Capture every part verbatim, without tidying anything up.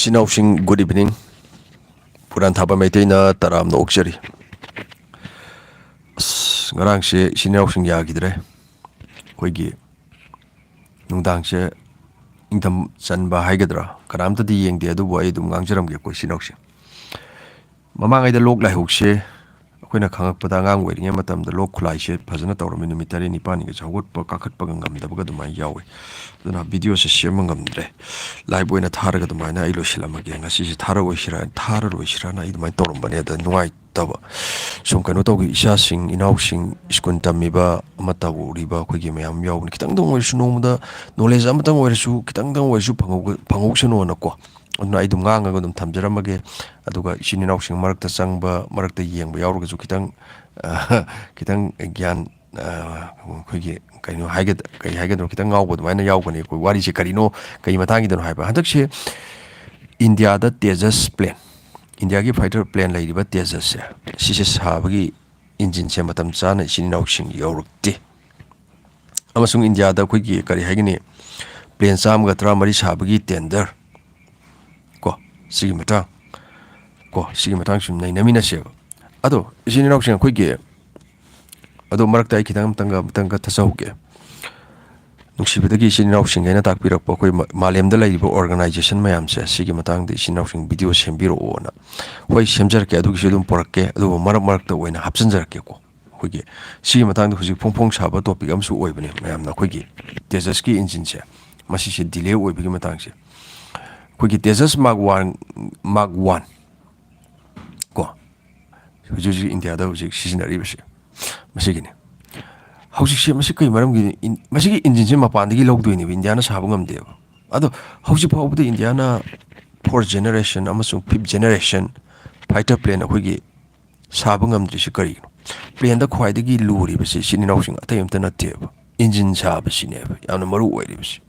ꯏꯆꯤꯟ ꯏꯅꯥꯎꯁꯤꯡ, good evening꯫ ꯄꯨꯔꯥꯟ ꯊꯥꯕ ꯃꯩꯇꯩꯅ ꯇꯔꯥꯝꯅ ꯑꯣꯛꯆꯔꯤ꯫ ꯑꯁ, ꯉꯔꯥꯡꯁꯦ ꯏꯆꯤꯟ ꯏꯅꯥꯎꯁꯤꯡ ꯌꯥꯈꯤꯗ꯭ꯔꯦ꯫ ꯑꯩꯈꯣꯏꯒꯤ ꯅꯨꯡꯗꯥꯡꯁꯦ ꯏꯪꯊꯝ ꯆꯟꯕ ꯍꯥꯏꯒꯗ꯭ꯔꯥ, ꯀꯅꯥꯝꯇꯗꯤ ꯌꯦꯡꯗꯦ, ꯑꯗꯨꯕꯨ ꯑꯩ ꯑꯗꯨꯝ ꯉꯥꯡꯖꯔꯝꯒꯦꯀꯣ, ꯏꯆꯤꯟ ꯏꯅꯥꯎꯁꯤꯡ꯫ ꯃꯃꯥꯡꯉꯩꯗ ꯂꯣꯛ ꯂꯥꯏꯍꯧꯁꯦ ꯑꯩꯈꯣꯏꯅ ꯈꯪꯉꯛꯄꯗ, ꯑꯉꯥꯡ ꯑꯣꯏꯔꯤꯉꯩ ꯃꯇꯝꯗ ꯂꯣꯛ ꯈꯨꯂꯥꯏꯁꯦ ꯐꯖꯅ ꯇꯧꯔꯝꯃꯤ, ꯅꯨꯃꯤꯠ ꯇꯔꯦꯠ ꯅꯤꯄꯥꯜꯅꯤꯒꯁꯦ ꯍꯧꯒꯠꯄ ꯀꯥꯈꯠꯄꯒ ꯉꯝꯗꯕꯒ ꯑꯗꯨꯃꯥꯏꯅ ꯌꯥꯎꯋꯦ꯫ ꯑꯗꯨꯅ ꯚꯤꯗꯤꯑꯣꯁꯦ ꯁꯦꯝꯕ ꯉꯝꯗ꯭ꯔꯦ, ꯂꯥꯏꯚ ꯑꯣꯏꯅ ꯊꯥꯔꯒ ꯑꯗꯨꯃꯥꯏꯅ ꯑꯩ ꯂꯣꯏꯁꯤꯜꯂꯝꯃꯒꯦ, ꯉꯁꯤꯁꯦ ꯊꯥꯔꯛꯑꯣꯏꯁꯤꯔꯥ, ꯊꯥꯔꯔꯣꯏꯁꯤꯔꯥꯅ ꯑꯩ ꯑꯗꯨꯃꯥꯏꯅ ꯇꯧꯔꯝꯕꯅꯦ꯫ ꯑꯗ ꯅꯨꯡꯉꯥꯏꯇꯕ, ꯁꯨꯝ ꯀꯩꯅꯣ ꯇꯧꯈꯤ, ꯏꯆꯥꯁꯤꯡ ꯏꯅꯥꯎꯁꯤꯡ ꯁ꯭ꯀꯨꯜ ꯇꯝꯃꯤꯕ ꯑꯃ ꯇꯧꯔꯤꯕ ꯑꯩꯈꯣꯏꯒꯤ ꯃꯌꯥꯝ ꯌꯥꯎꯕꯅꯤ, ꯈꯤꯇꯪꯗꯪ ꯑꯣꯏꯔꯁꯨ ꯅꯣꯡꯃꯗ ꯅꯣꯂꯦꯖ ꯑꯃꯇꯪ ꯑꯣꯏꯔꯁꯨ, ꯈꯤꯇꯪꯗꯪ ꯑꯣꯏꯔꯁꯨ ꯐꯪꯍꯧ-, ꯐꯪꯍꯧꯁꯅꯨꯅꯀꯣ꯫ ꯑꯗꯨꯅ ꯑꯩ ꯑꯗꯨꯝ ꯉꯥꯡꯉꯒ ꯑꯗꯨꯝ ꯊꯝꯖꯔꯝꯃꯒꯦ꯫ ꯑꯗꯨꯒ ꯏꯆꯤꯟ ꯏꯅꯥꯎꯁꯤꯡ ꯃꯔꯛꯇ ꯆꯪꯕ, ꯃꯔꯛꯇ ꯌꯦꯡꯕ ꯌꯥꯎꯔꯒꯁꯨ ꯈꯤꯇꯪ, ꯑ, ꯈꯤꯇꯪ ꯒ꯭ꯌꯥꯟ, ꯑ, ꯑꯩꯈꯣꯏꯒꯤ ꯀꯩꯅꯣ ꯍꯥꯏꯒꯗ-, ꯀꯩ ꯍꯥꯏꯒꯗ꯭ꯔꯣ, ꯈꯤꯇꯪ ꯉꯥꯎꯕ ꯑꯗꯨꯃꯥꯏꯅ ꯌꯥꯎꯒꯅꯤ꯫ ꯑꯩꯈꯣꯏ ꯋꯥꯔꯤꯁꯦ ꯀꯔꯤꯅꯣ, ꯀꯩ ꯃꯇꯥꯡꯒꯤꯗꯅꯣ ꯍꯥꯏꯕ, ꯍꯟꯗꯛꯁꯦ ꯏꯟꯗꯤꯌꯥꯗ ꯇꯦꯖꯁ ꯄ꯭ꯂꯦꯟ, ꯏꯟꯗꯤꯌꯥꯒꯤ ꯐꯥꯏꯇꯔ ꯄ꯭ꯂꯦꯟ ꯂꯩꯔꯤꯕ ꯇꯦꯖꯁꯁꯦ, ꯁꯤꯁꯦ ꯁꯥꯕꯒꯤ ꯏꯟꯖꯤꯟꯁꯦ ꯃꯇꯝ ꯆꯥꯅ ꯏꯆꯤꯟ ꯏꯅꯥꯎꯁꯤꯡ ꯌꯧꯔꯛꯇꯦ꯫ ꯑꯃꯁꯨꯡ ꯏꯟꯗꯤꯌꯥꯗ ꯑꯩꯈꯣꯏꯒꯤ ꯀꯔꯤ ꯍꯥꯏꯒꯅꯤ, ꯄ꯭ꯂꯦꯟ ꯆꯥꯝꯃꯒ ꯇꯔꯥꯃꯔꯤ ꯁꯥꯕꯒꯤ ꯇꯦꯟꯗꯔ ꯀꯣ, ꯁꯤꯒꯤ ꯃꯇꯥꯡ ꯀꯣ, ꯁꯤꯒꯤ ꯃꯇꯥꯡ ꯁꯨꯝ ꯅꯩꯅꯃꯤꯟꯅꯁꯦꯕ꯫ ꯑꯗꯣ ꯏꯆꯤꯟ ꯏꯅꯥꯎꯁꯤꯡ ꯑꯩꯈꯣꯏꯒꯤ, ꯑꯗꯣ ꯃꯔꯛꯇ ꯑꯩ ꯈꯤꯇꯪ ꯑꯃꯇꯪꯒ, ꯑꯃꯇꯪꯒ ꯊꯠꯆꯍꯧꯒꯦ꯫ ꯅꯨꯡꯁꯤꯕꯗꯒꯤ ꯏꯆꯤꯟ ꯏꯅꯥꯎꯁꯤꯡ ꯍꯥꯏꯅ ꯇꯥꯛꯄꯤꯔꯛꯄ ꯑꯩꯈꯣꯏ ꯃ-, ꯃꯥꯂꯦꯝꯗ ꯂꯩꯔꯤꯕ ꯑꯣꯔꯒꯅꯥꯏꯖꯦꯁꯟ ꯃꯌꯥꯝꯁꯦ, ꯁꯤꯒꯤ ꯃꯇꯥꯡꯗ ꯏꯆꯤꯟ ꯏꯅꯥꯎꯁꯤꯡ ꯚꯤꯗꯤꯑꯣ ꯁꯦꯝꯕꯤꯔꯛꯑꯣꯅ꯫ ꯍꯣꯏ, ꯁꯦꯝꯖꯔꯛꯀꯦ, ꯑꯗꯨꯒꯤꯁꯨ ꯑꯗꯨꯝ ꯄꯨꯔꯛꯀꯦ, ꯑꯗꯨꯕꯨ ꯃꯔꯛ ꯃꯔꯛꯇ ꯑꯣꯏꯅ ꯍꯥꯞꯆꯤꯟꯖꯔꯛꯀꯦꯀꯣ꯫ ꯑꯩꯈꯣꯏꯒꯤ ꯁꯤꯒꯤ ꯃꯇꯥꯡꯗ ꯍꯧꯖꯤꯛ ꯐꯣꯡ ꯐꯣꯡ ꯁꯥꯕ ꯇꯣꯄꯤꯛ ꯑꯃꯁꯨ ꯑꯣꯏꯕꯅꯦ ꯃꯌꯥꯝꯅ ꯑꯩꯈꯣꯏꯒꯤ ꯇꯦꯖꯁꯀꯤ ꯏꯟꯖꯤꯟꯁꯦ, ꯃꯁꯤꯁꯦ ꯗꯤꯂꯦ ꯑꯣꯏꯕꯒꯤ ꯃꯇꯥꯡꯁꯦ꯫ ꯑꯩꯈꯣꯏꯒꯤ Tejas mark one, mark one ꯀꯣ, ꯍꯧꯖꯤꯛ ꯍꯧꯖꯤꯛ ꯏꯟꯗꯤꯌꯥꯗ ꯍꯧꯖꯤꯛ ꯁꯤꯖꯤꯟꯅꯔꯤꯕꯁꯦ ꯃꯁꯤꯒꯤꯅꯤ꯫ ꯍꯧꯖꯤꯛꯁꯦ ꯃꯁꯤ ꯀꯩ ꯃꯔꯝꯒꯤꯅꯣ? ꯏꯟ-, ꯃꯁꯤꯒꯤ ꯏꯟꯖꯤꯟꯁꯦ ꯃꯄꯥꯟꯗꯒꯤ ꯂꯧꯗꯣꯏꯅꯦꯕ, ꯏꯟꯗꯤꯌꯥꯅ ꯁꯥꯕ ꯉꯝꯗꯦꯕ꯫ ꯑꯗꯣ ꯍꯧꯖꯤꯛ ꯐꯥꯎꯕꯗ ꯏꯟꯗꯤꯌꯥꯅ fourth generation ꯑꯃꯁꯨꯡ fifth generation fighter plane ꯑꯩꯈꯣꯏꯒꯤ ꯁꯥꯕ ꯉꯝꯗ꯭ꯔꯤꯁꯤ ꯀꯔꯤꯒꯤꯅꯣ? ꯄ꯭ꯂꯦꯟꯗ ꯈ꯭ꯋꯥꯏꯗꯒꯤ ꯂꯨꯔꯤꯕꯁꯤ ꯏꯆꯤꯟ ꯏꯅꯥꯎꯁꯤꯡ ꯑꯇꯩ ꯑꯝꯇ ꯅꯠꯇꯦꯕ, ꯏꯟꯖꯤꯟ ꯁꯥꯕꯁꯤꯅꯦꯕ ꯌꯥꯝꯅ ꯃꯔꯨ ꯑꯣꯏꯔꯤꯕꯁꯤ꯫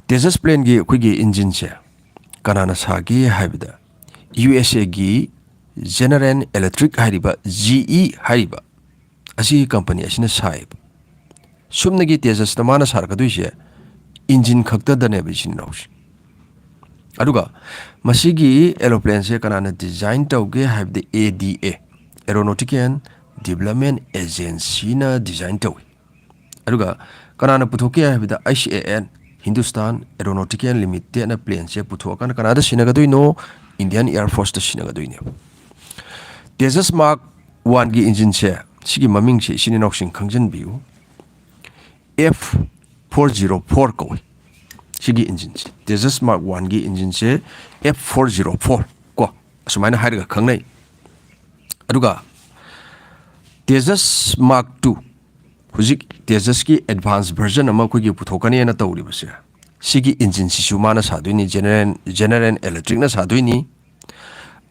ꯇꯦꯖꯁ ꯄ꯭ꯂꯦꯟꯒꯤ ꯑꯩꯈꯣꯏꯒꯤ ꯏꯟꯖꯤꯟꯁꯦ ꯀꯅꯥꯅ ꯁꯥꯒꯦ ꯍꯥꯏꯕꯗ, ꯌꯨ ꯑꯦꯁ ꯑꯦꯒꯤ ꯖꯦꯅꯔꯦꯜ ꯏꯂꯦꯛꯇ꯭ꯔꯤꯛ ꯍꯥꯏꯔꯤꯕ, ꯖꯤ ꯏ ꯍꯥꯏꯔꯤꯕ ꯑꯁꯤꯒꯤ ꯀꯝꯄꯅꯤ ꯑꯁꯤꯅ ꯁꯥꯏꯌꯦꯕ꯫ ꯁꯨꯞꯅꯒꯤ ꯇꯦꯖꯁꯇ ꯃꯥꯅ ꯁꯥꯔꯛꯀꯗꯣꯏꯁꯦ ꯏꯟꯖꯤꯟ ꯈꯛꯇꯗꯅꯦꯕ, ꯏꯆꯤꯟ ꯏꯅꯥꯎꯁꯦ꯫ ꯑꯗꯨꯒ ꯃꯁꯤꯒꯤ ꯑꯦꯔꯣꯄ꯭ꯂꯦꯟꯁꯦ ꯀꯅꯥꯅ ꯗꯤꯖꯥꯏꯟ ꯇꯧꯒꯦ ꯍꯥꯏꯕꯗ, ꯑꯦ ꯗꯤ ꯑꯦ, Aeronautical Development Agencyꯅ ꯗꯤꯖꯥꯏꯟ ꯇꯧꯏ꯫ ꯑꯗꯨꯒ ꯀꯅꯥꯅ ꯄꯨꯊꯣꯛꯀꯦ ꯍꯥꯏꯕꯗ, ꯑꯩꯁ ꯑꯦ ꯑꯦꯟ, Hindustan Aeronautical Limitedꯅ ꯄ꯭ꯂꯦꯟꯁꯦ ꯄꯨꯊꯣꯛꯑꯀꯥꯟꯗ ꯀꯅꯥꯗ ꯁꯤꯟꯅꯒꯗꯣꯏꯅꯣ? Indian Air Forceꯇ ꯁꯤꯟꯅꯒꯗꯣꯏꯅꯦꯕ꯫ Tejas Mark Oneꯒꯤ ꯏꯟꯖꯤꯟꯁꯦ, ꯁꯤꯒꯤ ꯃꯃꯤꯡꯁꯦ ꯏꯆꯤꯟ ꯏꯅꯥꯎꯁꯤꯡ ꯈꯪꯖꯤꯟꯕꯤꯌꯨ, F four zero four ꯀꯧꯏ꯫ ꯁꯤꯒꯤ ꯏꯟꯖꯤꯟꯁꯦ, Tejas Mark Oneꯒꯤ ꯏꯟꯖꯤꯟꯁꯦ F four zero four ꯀꯣ, ꯑꯁꯨꯃꯥꯏꯅ ꯍꯥꯏꯔꯒ ꯈꯪꯅꯩ꯫ ꯑꯗꯨꯒ Tejas Mark Two, ꯍꯧꯖꯤꯛ Tejasꯀꯤ advance version ꯑꯃ ꯑꯩꯈꯣꯏꯒꯤ ꯄꯨꯊꯣꯛꯀꯅꯦꯅ ꯇꯧꯔꯤꯕꯁꯦ, ꯁꯤꯒꯤ ꯏꯟꯖꯤꯟꯁꯤꯁꯨ ꯃꯥꯅ ꯁꯥꯗꯣꯏꯅꯤ, General, General Electricꯅ ꯁꯥꯗꯣꯏꯅꯤ꯫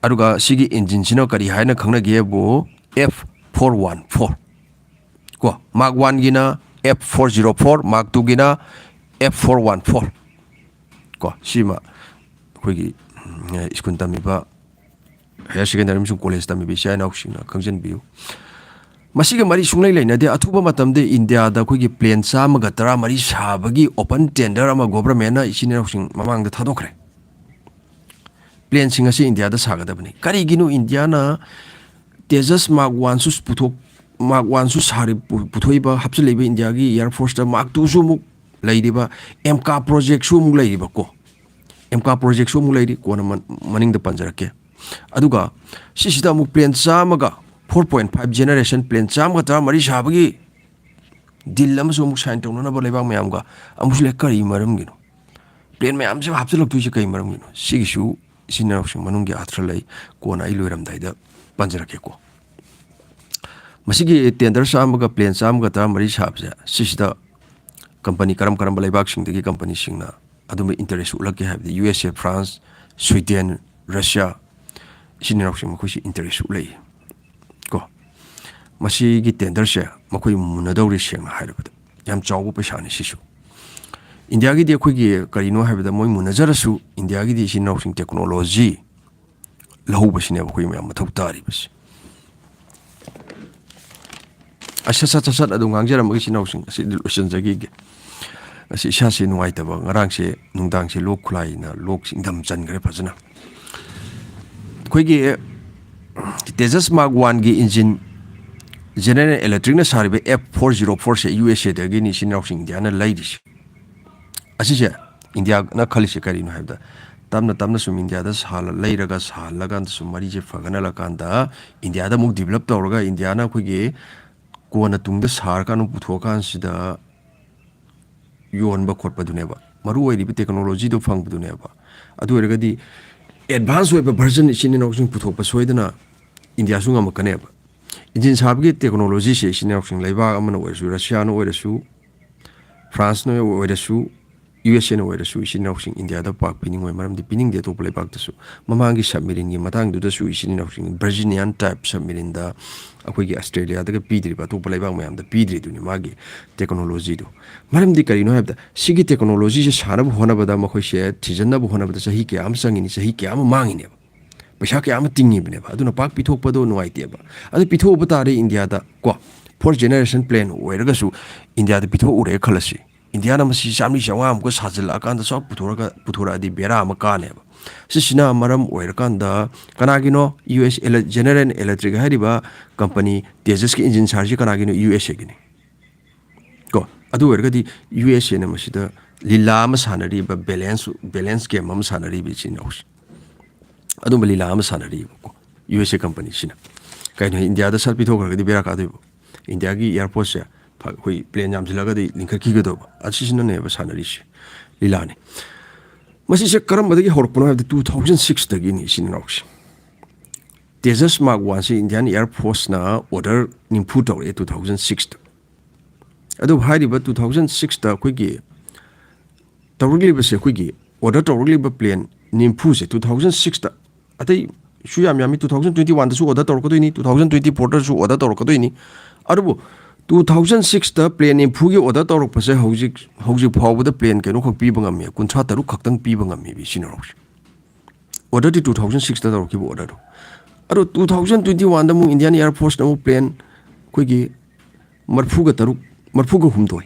ꯑꯗꯨꯒ ꯁꯤꯒꯤ ꯏꯟꯖꯤꯟꯁꯤꯅ ꯀꯔꯤ ꯍꯥꯏꯅ ꯈꯪꯅꯒꯦꯕꯨ, F four one four ꯀꯣ, Mark Oneꯒꯤꯅ F four zero four, Mark Twoꯒꯤꯅ F four one four ꯀꯣ꯫ ꯁꯤꯃ ꯑꯩꯈꯣꯏꯒꯤ, ꯎꯝ, ꯁ꯭ꯀꯨꯜ ꯇꯝꯃꯤꯕ, higher secondary ꯑꯃꯁꯨꯡ college ꯇꯝꯃꯤꯕ ꯏꯆꯥ ꯏꯅꯥꯎꯁꯤꯡꯅ ꯈꯪꯖꯤꯟꯕꯤꯌꯨ꯫ ꯃꯁꯤꯒ ꯃꯔꯤ ꯁꯨꯡꯂꯩ ꯂꯩꯅꯗꯦ꯫ ꯑꯊꯨꯕ ꯃꯇꯝꯗ ꯏꯟꯗꯤꯌꯥꯗ ꯑꯩꯈꯣꯏꯒꯤ ꯄ꯭ꯂꯦꯟ ꯆꯥꯝꯃꯒ ꯇꯔꯥꯃꯔꯤ ꯁꯥꯕꯒꯤ open tender ꯑꯃ governmentꯅ ꯏꯆꯤꯟ ꯏꯅꯥꯎꯁꯤꯡ ꯃꯃꯥꯡꯗ ꯊꯥꯗꯣꯛꯈ꯭ꯔꯦ꯫ ꯄ꯭ꯂꯦꯟꯁꯤꯡ ꯑꯁꯤ ꯏꯟꯗꯤꯌꯥꯗ ꯁꯥꯒꯗꯕꯅꯤ꯫ ꯀꯔꯤꯒꯤꯅꯣ ꯏꯟꯗꯤꯌꯥꯅ Tejas Mark Oneꯁꯨ ꯄꯨꯊꯣꯛ, Mark Oneꯁꯨ ꯁꯥꯔꯤ, ꯄꯨ-, ꯄꯨꯊꯣꯛꯏꯕ, ꯍꯥꯞꯆꯤꯜꯂꯛꯏꯕ ꯏꯟꯗꯤꯌꯥꯒꯤ Air Forceꯇ? Mark Twoꯁꯨ ꯑꯃꯨꯛ ꯂꯩꯔꯤꯕ, AMCA projectꯁꯨ ꯑꯃꯨꯛ ꯂꯩꯔꯤꯕꯀꯣ, AMCA projectꯁꯨ ꯑꯃꯨꯛ ꯂꯩꯔꯤ, ꯀꯣꯟꯅ ꯃꯟ-, ꯃꯅꯤꯡꯗ ꯄꯟꯖꯔꯛꯀꯦ꯫ ꯑꯗꯨꯒ ꯁꯤꯁꯤꯗ ꯑꯃꯨꯛ ꯄ꯭ꯂꯦꯟ ꯆꯥꯝꯃꯒ, four point five generation plane ꯆꯥꯝꯃꯒ ꯇꯔꯥꯃꯔꯤ ꯁꯥꯕꯒꯤ ꯗꯤꯜ ꯑꯃꯁꯨ ꯑꯃꯨꯛ ꯁꯥꯏꯟ ꯇꯧꯅꯅꯕ ꯂꯩꯕꯥꯛ ꯃꯌꯥꯝꯒ ꯑꯃꯨꯛꯁꯨ ꯂꯩ꯫ ꯀꯔꯤ ꯃꯔꯝꯒꯤꯅꯣ? ꯄ꯭ꯂꯦꯟ ꯃꯌꯥꯝꯁꯤꯕꯨ ꯍꯥꯞꯆꯤꯜꯂꯛꯇꯣꯏꯁꯦ ꯀꯔꯤ ꯃꯔꯝꯒꯤꯅꯣ? ꯁꯤꯒꯤꯁꯨ ꯏꯆꯤꯟ ꯏꯅꯥꯎꯁꯤꯡ ꯃꯅꯨꯡꯒꯤ ꯑꯥꯔꯊ ꯂꯩ, ꯀꯣꯟꯅ ꯑꯩ ꯂꯣꯏꯔꯝꯗꯥꯏꯗ ꯄꯟꯖꯔꯛꯀꯦꯀꯣ꯫ ꯃꯁꯤꯒꯤ ꯇꯦꯟꯗꯔ ꯆꯥꯝꯃꯒ, ꯄ꯭ꯂꯦꯟ ꯆꯥꯝꯃꯒ ꯇꯔꯥꯃꯔꯤ ꯁꯥꯕꯁꯦ, ꯁꯤꯁꯤꯗ ꯀꯝꯄꯅꯤ ꯀꯔꯝ ꯀꯔꯝꯕ ꯂꯩꯕꯥꯛꯁꯤꯡꯗꯒꯤ ꯀꯝꯄꯅꯤꯁꯤꯡꯅ ꯑꯗꯨꯝꯕ ꯏꯟꯇꯔꯦꯁ ꯎꯠꯂꯛꯀꯦ ꯍꯥꯏꯕꯗꯤ, ꯌꯨ ꯑꯦꯁ ꯑꯦ, ꯐ꯭ꯔꯥꯟꯁ, ꯁ꯭ꯋꯤꯗꯦꯟ, ꯔꯁꯤꯌꯥ, ꯏꯆꯤꯟ ꯏꯅꯥꯎꯁꯤꯡ ꯃꯈꯣꯏꯁꯤ ꯏꯟꯇꯔꯦꯁ ꯎꯠꯂꯛꯏ ꯀꯣ꯫ ꯃꯁꯤꯒꯤ ꯇꯦꯟꯗꯔꯁꯦ ꯃꯈꯣꯏ ꯃꯨꯟꯅꯗꯧꯔꯤ, ꯁꯦꯡꯅ ꯍꯥꯏꯔꯕꯗ꯫ ꯌꯥꯝ ꯆꯥꯎꯕ ꯄꯩꯁꯥꯅꯤ ꯁꯤꯁꯨ꯫ ꯏꯟꯗꯤꯌꯥꯒꯤꯗꯤ ꯑꯩꯈꯣꯏꯒꯤ ꯀꯔꯤꯅꯣ ꯍꯥꯏꯕꯗ, ꯃꯣꯏ ꯃꯨꯟꯅꯖꯔꯁꯨ, ꯏꯟꯗꯤꯌꯥꯒꯤꯗꯤ ꯏꯆꯤꯟ ꯏꯅꯥꯎꯁꯤꯡ ꯇꯦꯛꯅꯣꯂꯣꯖꯤ ꯂꯧꯍꯧꯕꯁꯤꯅꯦꯕ ꯑꯩꯈꯣꯏ ꯃꯌꯥꯝ ꯃꯊꯧ ꯇꯥꯔꯤꯕꯁꯤ꯫ ꯑꯁ, ꯁꯠ ꯁꯠ ꯁꯠ ꯁꯠ ꯑꯗꯨꯝ ꯉꯥꯡꯖꯔꯝꯃꯒꯦ, ꯏꯆꯤꯟ ꯏꯅꯥꯎꯁꯤꯡ, ꯑꯁꯤꯗꯤ ꯂꯣꯏꯁꯤꯟꯖꯈꯤꯒꯦ꯫ ꯑꯁꯤ ꯏꯁꯥꯁꯦ ꯅꯨꯡꯉꯥꯏꯇꯕ, ꯉꯔꯥꯡꯁꯦ ꯅꯨꯡꯗꯥꯡꯁꯦ ꯂꯣꯛ ꯈꯨꯂꯥꯏꯅ ꯂꯣꯛꯁꯦ ꯏꯪꯊꯝ ꯆꯟꯈ꯭ꯔꯦ ꯐꯖꯅ꯫ ꯑꯩꯈꯣꯏꯒꯤ Tejas Mark One ꯒꯤ engine, General Electric ꯅ ꯁꯥꯔꯤꯕ F four zero four ꯁꯦ ꯌꯨ ꯑꯦꯁ ꯑꯦꯗꯒꯤꯅꯤ ꯏꯆꯤꯟ ꯏꯅꯥꯎꯁꯤꯡ ꯏꯟꯗꯤꯌꯥꯅ ꯂꯩꯔꯤꯁꯦ꯫ ꯑꯁꯤꯁꯦ ꯏꯟꯗꯤꯌꯥꯅ ꯈꯜꯂꯤꯁꯦ ꯀꯔꯤꯅꯣ ꯍꯥꯏꯕꯗ, ꯇꯞꯅ ꯇꯞꯅ ꯁꯨꯝ ꯏꯟꯗꯤꯌꯥꯗ ꯁꯥꯍꯜꯂ-, ꯂꯩꯔꯒ ꯁꯥꯍꯜꯂꯀꯥꯟꯗ ꯁꯨꯝ ꯃꯔꯤꯁꯦ ꯐꯒꯠꯍꯜꯂꯀꯥꯟꯗ ꯏꯟꯗꯤꯌꯥꯗ ꯑꯃꯨꯛ develop ꯇꯧꯔꯒ ꯏꯟꯗꯤꯌꯥꯅ ꯑꯩꯈꯣꯏꯒꯤ ꯀꯣꯟꯅ ꯇꯨꯡꯗ ꯁꯥꯔꯀꯥꯟꯗ ꯄꯨꯊꯣꯛꯑꯀꯥꯟꯁꯤꯗ ꯌꯣꯟꯕ ꯈꯣꯠꯄꯗꯨꯅꯦꯕ꯫ ꯃꯔꯨ ꯑꯣꯏꯔꯤꯕ technology ꯗꯣ ꯐꯪꯕꯗꯨꯅꯦꯕ꯫ ꯑꯗꯨ ꯑꯣꯏꯔꯒꯗꯤ advance ꯑꯣꯏꯕ version ꯏꯆꯤꯟ ꯏꯅꯥꯎꯁꯤꯡ ꯄꯨꯊꯣꯛꯄ ꯁꯣꯏꯗꯅ ꯏꯟꯗꯤꯌꯥꯁꯨ ꯉꯝꯃꯛꯀꯅꯦꯕ꯫ Engine ꯁꯥꯕꯒꯤ technology ꯁꯦ ꯏꯆꯤꯟ ꯏꯅꯥꯎꯁꯤꯡ ꯂꯩꯕꯥꯛ ꯑꯃꯅ ꯑꯣꯏꯔꯁꯨ, ꯔꯁꯤꯌꯥꯅ ꯑꯣꯏꯔꯁꯨ, ꯐ꯭ꯔꯥꯟꯁꯅ ꯑꯣꯏꯔꯁꯨ, ꯌꯨ ꯑꯦꯁ ꯑꯦꯅ ꯑꯣꯏꯔꯁꯨ ꯏꯆꯤꯟ ꯏꯅꯥꯎꯁꯤꯡ ꯏꯟꯗꯤꯌꯥꯗ ꯄꯥꯛ ꯄꯤꯅꯤꯡꯉꯣꯏ, ꯃꯔꯝꯗꯤ ꯄꯤꯅꯤꯡꯗꯦ ꯑꯇꯣꯞꯄ ꯂꯩꯕꯥꯛꯇꯁꯨ꯫ ꯃꯃꯥꯡꯒꯤ submarine ꯒꯤ ꯃꯇꯥꯡꯗꯨꯗꯁꯨ ꯏꯆꯤꯟ ꯏꯅꯥꯎꯁꯤꯡ Virginian type submarine ꯗ ꯑꯩꯈꯣꯏꯒꯤ ꯑꯁꯇ꯭ꯔꯦꯂꯤꯌꯥꯗꯒ ꯄꯤꯗ꯭ꯔꯤꯕ, ꯑꯇꯣꯞꯄ ꯂꯩꯕꯥꯛ ꯃꯌꯥꯝꯗ ꯄꯤꯗ꯭ꯔꯤꯗꯨꯅꯤ ꯃꯥꯒꯤ technology ꯗꯣ꯫ ꯃꯔꯝꯗꯤ ꯀꯔꯤꯅꯣ ꯍꯥꯏꯕꯗ, ꯁꯤꯒꯤ technology ꯁꯦ ꯁꯥꯅꯕ ꯍꯣꯠꯅꯕꯗ ꯃꯈꯣꯏꯁꯦ ꯊꯤꯖꯤꯟꯅꯕ ꯍꯣꯠꯅꯕꯗ ꯆꯍꯤ ꯀꯌꯥ ꯑꯃ ꯆꯪꯉꯤꯅꯤ, ꯆꯍꯤ ꯀꯌꯥ ꯑꯃ ꯃꯥꯡꯉꯤꯅꯦꯕ, ꯄꯩꯁꯥ ꯀꯌꯥ ꯑꯃ ꯇꯤꯡꯉꯤꯕꯅꯦꯕ꯫ ꯑꯗꯨꯅ ꯄꯥꯛ ꯄꯤꯊꯣꯛꯄꯗꯣ ꯅꯨꯡꯉꯥꯏꯇꯦꯕ꯫ ꯑꯗꯨ ꯄꯤꯊꯣꯛꯎꯕ ꯇꯥꯔꯦ ꯏꯟꯗꯤꯌꯥꯗ ꯀꯣ, fourth generation plane ꯑꯣꯏꯔꯒꯁꯨ ꯏꯟꯗꯤꯌꯥꯗ ꯄꯤꯊꯣꯛꯎꯔꯦ ꯈꯜꯂꯁꯤ, ꯏꯟꯗꯤꯌꯥꯅ ꯃꯁꯤ ꯆꯥꯝꯃꯔꯤ ꯆꯥꯝꯃꯉꯥ ꯑꯃꯨꯛꯀ ꯁꯥꯖꯤꯜꯂꯛꯑꯀꯥꯟꯗ ꯆꯥꯎ ꯄꯨꯊꯣꯔꯒ, ꯄꯨꯊꯣꯔꯛꯑꯗꯤ ꯕꯦꯔꯥ ꯑꯃ ꯀꯥꯅꯦꯕ꯫ ꯁꯤꯁꯤꯅ ꯃꯔꯝ ꯑꯣꯏꯔꯀꯥꯟꯗ ꯀꯅꯥꯒꯤꯅꯣ? ꯌꯨ ꯑꯦꯁ ꯑꯦꯂ-, General Electric ꯍꯥꯏꯔꯤꯕ company Tejas ꯀꯤ engine ꯁꯥꯔꯤꯁꯤ ꯀꯅꯥꯒꯤꯅꯣ? ꯌꯨ ꯑꯦꯁ ꯑꯦ ꯒꯤꯅꯤ꯫ ꯀꯣ, ꯑꯗꯨ ꯑꯣꯏꯔꯒꯗꯤ ꯌꯨ ꯑꯦꯁ ꯑꯦꯅ ꯃꯁꯤꯗ ꯂꯤꯂꯥ ꯑꯃ ꯁꯥꯟꯅꯔꯤꯕ, balance, balance game ꯑꯃ ꯁꯥꯟꯅꯔꯤꯕ ꯏꯆꯤꯟ ꯏꯅꯥꯎꯁꯤ꯫ ꯑꯗꯨꯝꯕ ꯂꯤꯂꯥ ꯑꯃ ꯁꯥꯟꯅꯔꯤꯕꯀꯣ, ꯌꯨ ꯑꯦꯁ ꯑꯦ company ꯁꯤꯅ꯫ ꯀꯩꯅꯣ, ꯏꯟꯗꯤꯌꯥꯗ ꯁꯠ ꯄꯤꯊꯣꯛꯈ꯭ꯔꯒꯗꯤ ꯕꯦꯔꯥ ꯀꯥꯗꯣꯏꯕ꯫ ꯏꯟꯗꯤꯌꯥꯒꯤ air force ꯁꯦ ꯐ-, ꯑꯩꯈꯣꯏ plane ꯌꯥꯝꯁꯤꯜꯂꯒꯗꯤ ꯂꯤꯡꯈꯠꯈꯤꯒꯗꯧꯕ꯫ ꯑꯁꯤꯁꯤꯅꯅꯦꯕ ꯁꯥꯟꯅꯔꯤꯁꯤ, ꯂꯤꯂꯥꯅꯤ꯫ ꯃꯁꯤꯁꯦ ꯀꯔꯝꯕꯗꯒꯤ ꯍꯧꯔꯛꯄꯅꯣ ꯍꯥꯏꯕꯗ, two thousand six ꯗꯒꯤꯅꯤ ꯏꯆꯤꯟ ꯏꯅꯥꯎꯁꯦ꯫ Tejas Mark One ꯁꯤ Indian Air Force ꯅ order ꯅꯤꯐꯨ ꯇꯧꯔꯛꯑꯦ two thousand six ꯇ꯫ ꯑꯗꯨꯕꯨ ꯍꯥꯏꯔꯤꯕ two thousand six ꯇ ꯑꯩꯈꯣꯏꯒꯤ ꯇꯧꯔꯛꯂꯤꯕꯁꯦ, ꯑꯩꯈꯣꯏꯒꯤ order ꯇꯧꯔꯛꯂꯤꯕ plane ꯅꯤꯐꯨꯁꯦ two thousand six ꯇ, ꯑꯇꯩꯁꯨ ꯌꯥꯝ ꯌꯥꯝꯃꯤ, two thousand twenty one ꯗꯁꯨ order ꯇꯧꯔꯛꯀꯗꯣꯏꯅꯤ, two thousand twenty four ꯗꯁꯨ order ꯇꯧꯔꯛꯀꯗꯣꯏꯅꯤ꯫ ꯑꯗꯨꯕꯨ two thousand six ꯇ plane ꯅꯤꯐꯨꯒꯤ order ꯇꯧꯔꯛꯄꯁꯦ ꯍꯧꯖꯤꯛ, ꯍꯧꯖꯤꯛ ꯐꯥꯎꯕꯗ plane ꯀꯩꯅꯣꯈꯛ ꯄꯤꯕ ꯉꯝꯃꯤ, ꯀꯨꯟꯊ꯭ꯔꯥ ꯇꯔꯨꯛ ꯈꯛꯇꯪ ꯄꯤꯕ ꯉꯝꯃꯤ ꯏꯆꯤꯟ ꯏꯅꯥꯎꯁꯦ꯫ Order ꯗꯤ two thousand six ꯇ ꯇꯧꯔꯛꯈꯤꯕ order ꯗꯣ꯫ ꯑꯗꯣ two thousand twenty one ꯗ ꯑꯃꯨꯛ Indian Air Force ꯅ ꯑꯃꯨꯛ plane ꯑꯩꯈꯣꯏꯒꯤ ꯃꯔꯤꯐꯨꯒ ꯇꯔꯨꯛ, ꯃꯔꯤꯐꯨꯒ ꯍꯨꯝꯗꯣꯏ,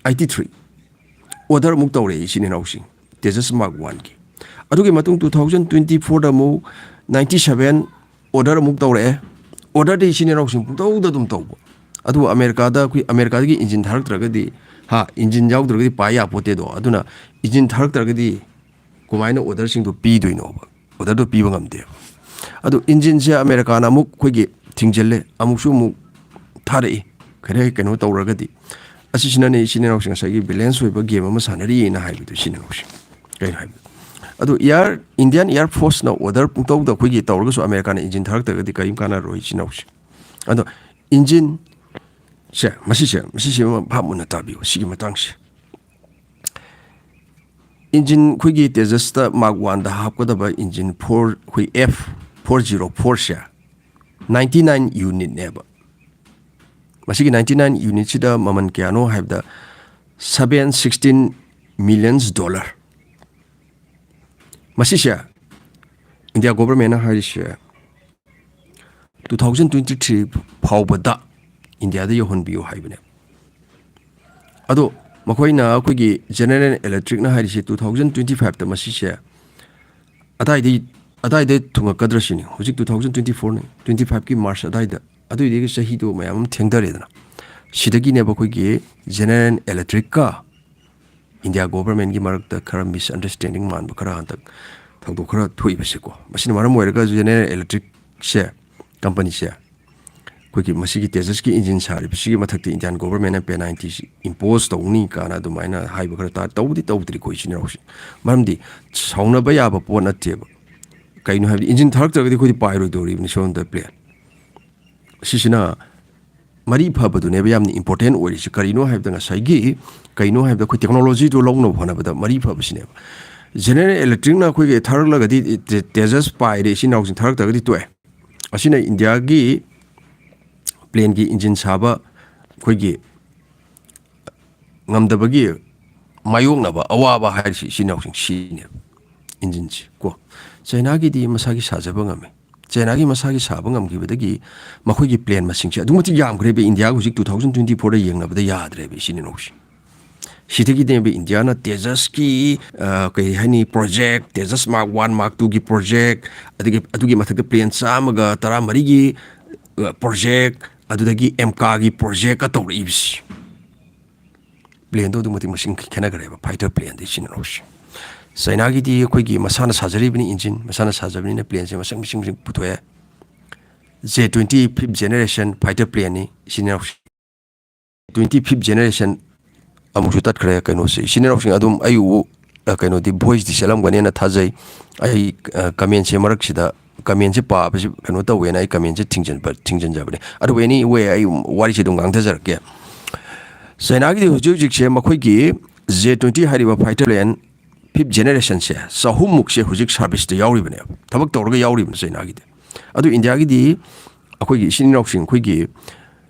eighty three, order ꯑꯃꯨꯛ ꯇꯧꯔꯛꯑꯦ ꯏꯆꯤꯟ ꯏꯅꯥꯎꯁꯤꯡ, Tejas Mark One ꯒꯤ꯫ ꯑꯗꯨꯒꯤ ꯃꯇꯨꯡ two thousand twenty four ꯗ ꯑꯃꯨꯛ ninety seven order ꯑꯃꯨꯛ ꯇꯧꯔꯛꯑꯦ꯫ Order ꯗꯤ ꯏꯆꯤꯟ ꯏꯅꯥꯎꯁꯤꯡ ꯄꯨꯡꯇꯧꯗ ꯑꯗꯨꯝ ꯇꯧꯕ꯫ ꯑꯗꯨꯕꯨ ꯑꯃꯦꯔꯤꯀꯥꯗ ꯑꯩꯈꯣꯏ, ꯑꯃꯦꯔꯤꯀꯥꯗꯒꯤ engine ꯊꯥꯔꯛꯇ꯭ꯔꯒꯗꯤ, ꯍꯥ, engine ꯌꯥꯎꯗ꯭ꯔꯒꯗꯤ ꯄꯥꯏ ꯌꯥꯄꯣꯠꯇꯦꯗꯣ꯫ ꯑꯗꯨꯅ engine ꯊꯥꯔꯛꯇ꯭ꯔꯒꯗꯤ ꯀꯃꯥꯏꯅ order ꯁꯤꯡꯗꯣ ꯄꯤꯗꯣꯏꯅꯣꯕ? Order ꯗꯣ ꯄꯤꯕ ꯉꯝꯗꯦꯕ꯫ ꯑꯗꯨ engine ꯁꯦ ꯑꯃꯦꯔꯤꯀꯥꯅ ꯑꯃꯨꯛ ꯑꯩꯈꯣꯏꯒꯤ ꯊꯤꯡꯖꯤꯜꯂꯦ, ꯑꯃꯨꯛꯁꯨ ꯑꯃꯨꯛ ꯊꯥꯔꯛꯏ, ꯈꯔ ꯍꯦꯛ ꯀꯩꯅꯣ ꯇꯧꯔꯒꯗꯤ꯫ ꯑꯁꯤꯁꯤꯅꯅꯦ ꯏꯆꯤꯟ ꯏꯅꯥꯎꯁꯤꯡ ꯉꯁꯥꯏꯒꯤ balance ꯑꯣꯏꯕ game ꯑꯃ ꯁꯥꯟꯅꯔꯤꯑꯅ ꯍꯥꯏꯕꯗꯣ ꯏꯆꯤꯟ ꯏꯅꯥꯎꯁꯤꯡ꯫ ꯀꯩꯅꯣ ꯍꯥꯏꯕꯗꯣ, ꯑꯗꯨ Air, Indian Air Force ꯅ order ꯄꯨꯡꯇꯧꯗ ꯑꯩꯈꯣꯏꯒꯤ ꯇꯧꯔꯒꯁꯨ ꯑꯃꯦꯔꯤꯀꯥꯅ engine ꯊꯥꯔꯛꯇ꯭ꯔꯒꯗꯤ ꯀꯔꯤꯝ ꯀꯥꯟꯅꯔꯣꯏ ꯏꯆꯤꯟ ꯏꯅꯥꯎꯁꯤꯡ꯫ ꯑꯗꯣ engine ꯁꯦ, ꯃꯁꯤꯁꯦ, ꯃꯁꯤꯁꯦ ꯑꯃ ꯚꯥꯞ ꯃꯨꯟꯅ ꯇꯥꯕꯤꯌꯨ, ꯁꯤꯒꯤ ꯃꯇꯥꯡꯁꯦ꯫ Engine ꯑꯩꯈꯣꯏꯒꯤ Tejas ꯇ Mark One ꯗ ꯍꯥꯞꯀꯗꯕ engine four, ꯑꯩꯈꯣꯏ F four zero four ꯁꯦ ninety nine unit ꯅꯦꯕ꯫ ꯃꯁꯤꯒꯤ ninety nine unit ꯁꯤꯗ ꯃꯃꯜ ꯀꯌꯥꯅꯣ ꯍꯥꯏꯕꯗ seven sixteen millions dollar꯫ ꯃꯁꯤꯁꯦ India government ꯅ ꯍꯥꯏꯔꯤꯁꯦ two thousand twenty three ꯐꯥꯎꯕꯗ ꯏꯟꯗꯤꯌꯥꯗ ꯌꯧꯍꯟꯕꯤꯌꯨ ꯍꯥꯏꯕꯅꯦ꯫ ꯑꯗꯣ ꯃꯈꯣꯏꯅ, ꯑꯩꯈꯣꯏꯒꯤ General Electric ꯅ ꯍꯥꯏꯔꯤꯁꯦ two thousand twenty five ꯇ ꯃꯁꯤꯁꯦ ꯑꯗꯥꯏꯗꯩ, ꯑꯗꯥꯏꯗ ꯊꯨꯡꯉꯛꯀꯗ꯭ꯔꯥ ꯁꯤꯅꯤ꯫ ꯍꯧꯖꯤꯛ two thousand twenty four ꯅꯤ, twenty five ꯀꯤ March ꯑꯗꯥꯏꯗ, ꯑꯗꯨꯏꯗꯒꯤ ꯆꯍꯤꯗꯣ ꯃꯌꯥꯝ ꯑꯃ ꯊꯦꯡꯊꯔꯦꯗꯅ꯫ ꯁꯤꯗꯒꯤꯅꯦꯕ ꯑꯩꯈꯣꯏꯒꯤ General Electric ꯀ India government ꯀꯤ ꯃꯔꯛꯇ ꯈꯔ misunderstanding ꯃꯥꯟꯕ ꯈꯔ ꯍꯟꯗꯛ ꯊꯧꯗꯣꯛ ꯈꯔ ꯊꯣꯛꯏꯕꯁꯦꯀꯣ꯫ ꯃꯁꯤꯅ ꯃꯔꯝ ꯑꯣꯏꯔꯒ General Electric ꯁꯦ, company ꯁꯦ, ꯑꯩꯈꯣꯏꯒꯤ ꯃꯁꯤꯒꯤ Tejas ꯀꯤ engine ꯁꯥꯔꯤꯕꯁꯤꯒꯤ ꯃꯊꯛꯇ Indian government ꯅ penalty ꯁꯤ impose ꯇꯧꯅꯤ ꯀꯥꯏꯅ ꯑꯗꯨꯃꯥꯏꯅ ꯍꯥꯏꯕ ꯈꯔ ꯇꯥ-, ꯇꯧꯕꯗꯤ ꯇꯧꯗ꯭ꯔꯤꯀꯣ ꯏꯆꯤꯟ ꯏꯅꯥꯎꯁꯦ꯫ ꯃꯔꯝꯗꯤ ꯁꯥꯎꯅꯕ ꯌꯥꯕ ꯄꯣꯠ ꯅꯠꯇꯦꯕ꯫ ꯀꯩꯅꯣ ꯍꯥꯏꯕꯗꯤ engine ꯊꯥꯔꯛꯇ꯭ꯔꯒꯗꯤ ꯑꯩꯈꯣꯏꯗꯤ ꯄꯥꯏꯔꯣꯏꯗꯧꯔꯤꯕꯅꯤ ꯁꯣꯝꯗ plane꯫ ꯁꯤꯁꯤꯅ ꯃꯔꯤ ꯐꯕꯗꯨꯅꯦꯕ ꯌꯥꯝꯅ important ꯑꯣꯏꯔꯤꯁꯤ꯫ ꯀꯔꯤꯅꯣ ꯍꯥꯏꯕꯗ ꯉꯁꯥꯏꯒꯤ, ꯀꯩꯅꯣ ꯍꯥꯏꯕꯗ ꯑꯩꯈꯣꯏ technology ꯗꯣ ꯂꯧꯅꯕ ꯍꯣꯠꯅꯕꯗ ꯃꯔꯤ ꯐꯕꯁꯤꯅꯦꯕ꯫ General Electric ꯅ ꯑꯩꯈꯣꯏꯒꯤ ꯊꯥꯔꯛꯂꯒꯗꯤ Te-, Tejas ꯄꯥꯏꯔꯦ ꯏꯆꯤꯟ ꯏꯅꯥꯎꯁꯤꯡ, ꯊꯥꯔꯛꯇ꯭ꯔꯒꯗꯤ ꯇꯣꯛꯑꯦ꯫ ꯑꯁꯤꯅ ꯏꯟꯗꯤꯌꯥꯒꯤ plane ꯒꯤ engine ꯁꯥꯕ ꯑꯩꯈꯣꯏꯒꯤ ꯉꯝꯗꯕꯒꯤ ꯃꯥꯌꯣꯛꯅꯕ ꯑꯋꯥꯕ ꯍꯥꯏꯔꯤꯁꯤ ꯏꯆꯤꯟ ꯏꯅꯥꯎꯁꯤꯡ ꯁꯤꯅꯦꯕ꯫ Engine ꯁꯤ ꯀꯣ, ꯆꯥꯏꯅꯥꯒꯤꯗꯤ ꯃꯁꯥꯒꯤ ꯁꯥꯖꯕ ꯉꯝꯃꯤ꯫ ꯆꯥꯏꯅꯥꯒꯤ ꯃꯁꯥꯒꯤ ꯁꯥꯕ ꯉꯝꯈꯤꯕꯗꯒꯤ ꯃꯈꯣꯏꯒꯤ plane ꯃꯁꯤꯡꯁꯦ ꯑꯗꯨꯛ ꯃꯇꯤꯛ ꯌꯥꯝꯈ꯭ꯔꯦꯕ, ꯏꯟꯗꯤꯌꯥꯒ ꯍꯧꯖꯤꯛ two thousand twenty four ꯗ ꯌꯦꯡꯅꯕꯗ ꯌꯥꯗ꯭ꯔꯦꯕ ꯏꯆꯤꯟ ꯏꯅꯥꯎꯁꯤꯡ꯫ ꯁꯤꯗꯒꯤꯅꯦꯕ ꯏꯟꯗꯤꯌꯥꯅ ꯇꯦꯖꯁꯀꯤ, ꯑ, ꯀꯩ ꯍꯥꯏꯅꯤ, project, Tejas mark one, mark ꯇꯨꯒꯤ ꯄ꯭ꯔꯣꯖꯦꯛ, ꯑꯗꯒꯤ ꯑꯗꯨꯒꯤ ꯃꯊꯛꯇ ꯄ꯭ꯂꯦꯟ ꯆꯥꯝꯃꯒ ꯇꯔꯥꯃꯔꯤꯒꯤ, ꯑ, ꯄ꯭ꯔꯣꯖꯦꯛ, ꯑꯗꯨꯗꯒꯤ ꯑꯦꯝꯀꯥꯒꯤ ꯄ꯭ꯔꯣꯖꯦꯛꯀ ꯇꯧꯔꯛꯏꯕꯁꯤ꯫ ꯄ꯭ꯂꯦꯟꯗꯣ ꯑꯗꯨꯛ ꯃꯇꯤꯛ ꯃꯁꯤꯡ ꯈꯦꯠꯅꯈ꯭ꯔꯦꯕ, ꯐꯥꯏꯇꯔ ꯄ꯭ꯂꯦꯟꯗ ꯏꯆꯤꯟ ꯏꯅꯥꯎꯁꯦ꯫ ꯆꯥꯏꯅꯥꯒꯤꯗꯤ ꯑꯩꯈꯣꯏꯒꯤ ꯃꯁꯥꯅ ꯁꯥꯖꯔꯤꯕꯅꯤ, ꯏꯟꯖꯤꯟ ꯃꯁꯥꯅ ꯁꯥꯖꯕꯅꯤꯅ ꯄ꯭ꯂꯦꯟꯁꯦ ꯃꯁꯤꯡ ꯃꯁꯤꯡ ꯃꯁꯤꯡ ꯄꯨꯊꯣꯛꯑꯦ꯫ J twenty fifth generation fighter ꯄ꯭ꯂꯦꯟꯅꯤ ꯏꯆꯤꯟ ꯏꯅꯥꯎꯁꯦ꯫ ꯇ꯭ꯋꯦꯟꯇꯤ ꯐꯤꯐ ꯖꯦꯅꯦꯔꯦꯁꯟ ꯑꯃꯨꯛꯁꯨ ꯇꯠꯈ꯭ꯔꯦ꯫ ꯀꯩꯅꯣꯁꯦ, ꯏꯆꯤꯟ ꯏꯅꯥꯎꯁꯤꯡ ꯑꯗꯨꯝ ꯑꯩ ꯎ-, ꯑ, ꯀꯩꯅꯣꯗꯤ, ꯚꯣꯏꯁꯇꯤ ꯆꯠꯂꯝꯒꯅꯦꯅ ꯊꯥꯖꯩ꯫ ꯑꯩ, ꯑ, ꯀꯃꯦꯟꯁꯦ ꯃꯔꯛꯁꯤꯗ, ꯀꯃꯦꯟꯁꯦ ꯄꯥꯕꯁꯤ ꯀꯩꯅꯣ ꯇꯧꯋꯦꯅ ꯑꯩ ꯀꯃꯦꯟꯁꯦ ꯊꯤꯡꯖꯤꯟꯕ, ꯊꯤꯡꯖꯤꯟꯖꯕꯅꯦ꯫ ꯑꯗꯨꯕꯨ anyway, ꯑꯩ ꯋꯥꯔꯤꯁꯦ ꯑꯗꯨꯝ ꯉꯥꯡꯊꯖꯔꯛꯀꯦ꯫ ꯆꯥꯏꯅꯥꯒꯤꯗꯤ ꯍꯧꯖꯤꯛ ꯍꯧꯖꯤꯛꯁꯦ ꯃꯈꯣꯏꯒꯤ ꯖꯦ ꯇ꯭ꯋꯦꯟꯇꯤ ꯍꯥꯏꯔꯤꯕ ꯐꯥꯏꯇꯔ ꯄ꯭ꯂꯦꯟ ꯐꯤꯐ ꯖꯦꯅꯦꯔꯦꯁꯟꯁꯦ ꯆꯍꯨꯝꯃꯨꯛꯁꯦ ꯍꯧꯖꯤꯛ ꯁꯥꯔꯚꯤꯁꯇ ꯌꯥꯎꯔꯤꯕꯅꯦꯕ, ꯊꯕꯛ ꯇꯧꯔꯒ ꯌꯥꯎꯔꯤꯕꯅꯤ ꯆꯥꯏꯅꯥꯒꯤꯗꯤ꯫ ꯑꯗꯨ ꯏꯟꯗꯤꯌꯥꯒꯤꯗꯤ ꯑꯩꯈꯣꯏꯒꯤ ꯏꯆꯤꯟ ꯏꯅꯥꯎꯁꯤꯡ, ꯑꯩꯈꯣꯏꯒꯤ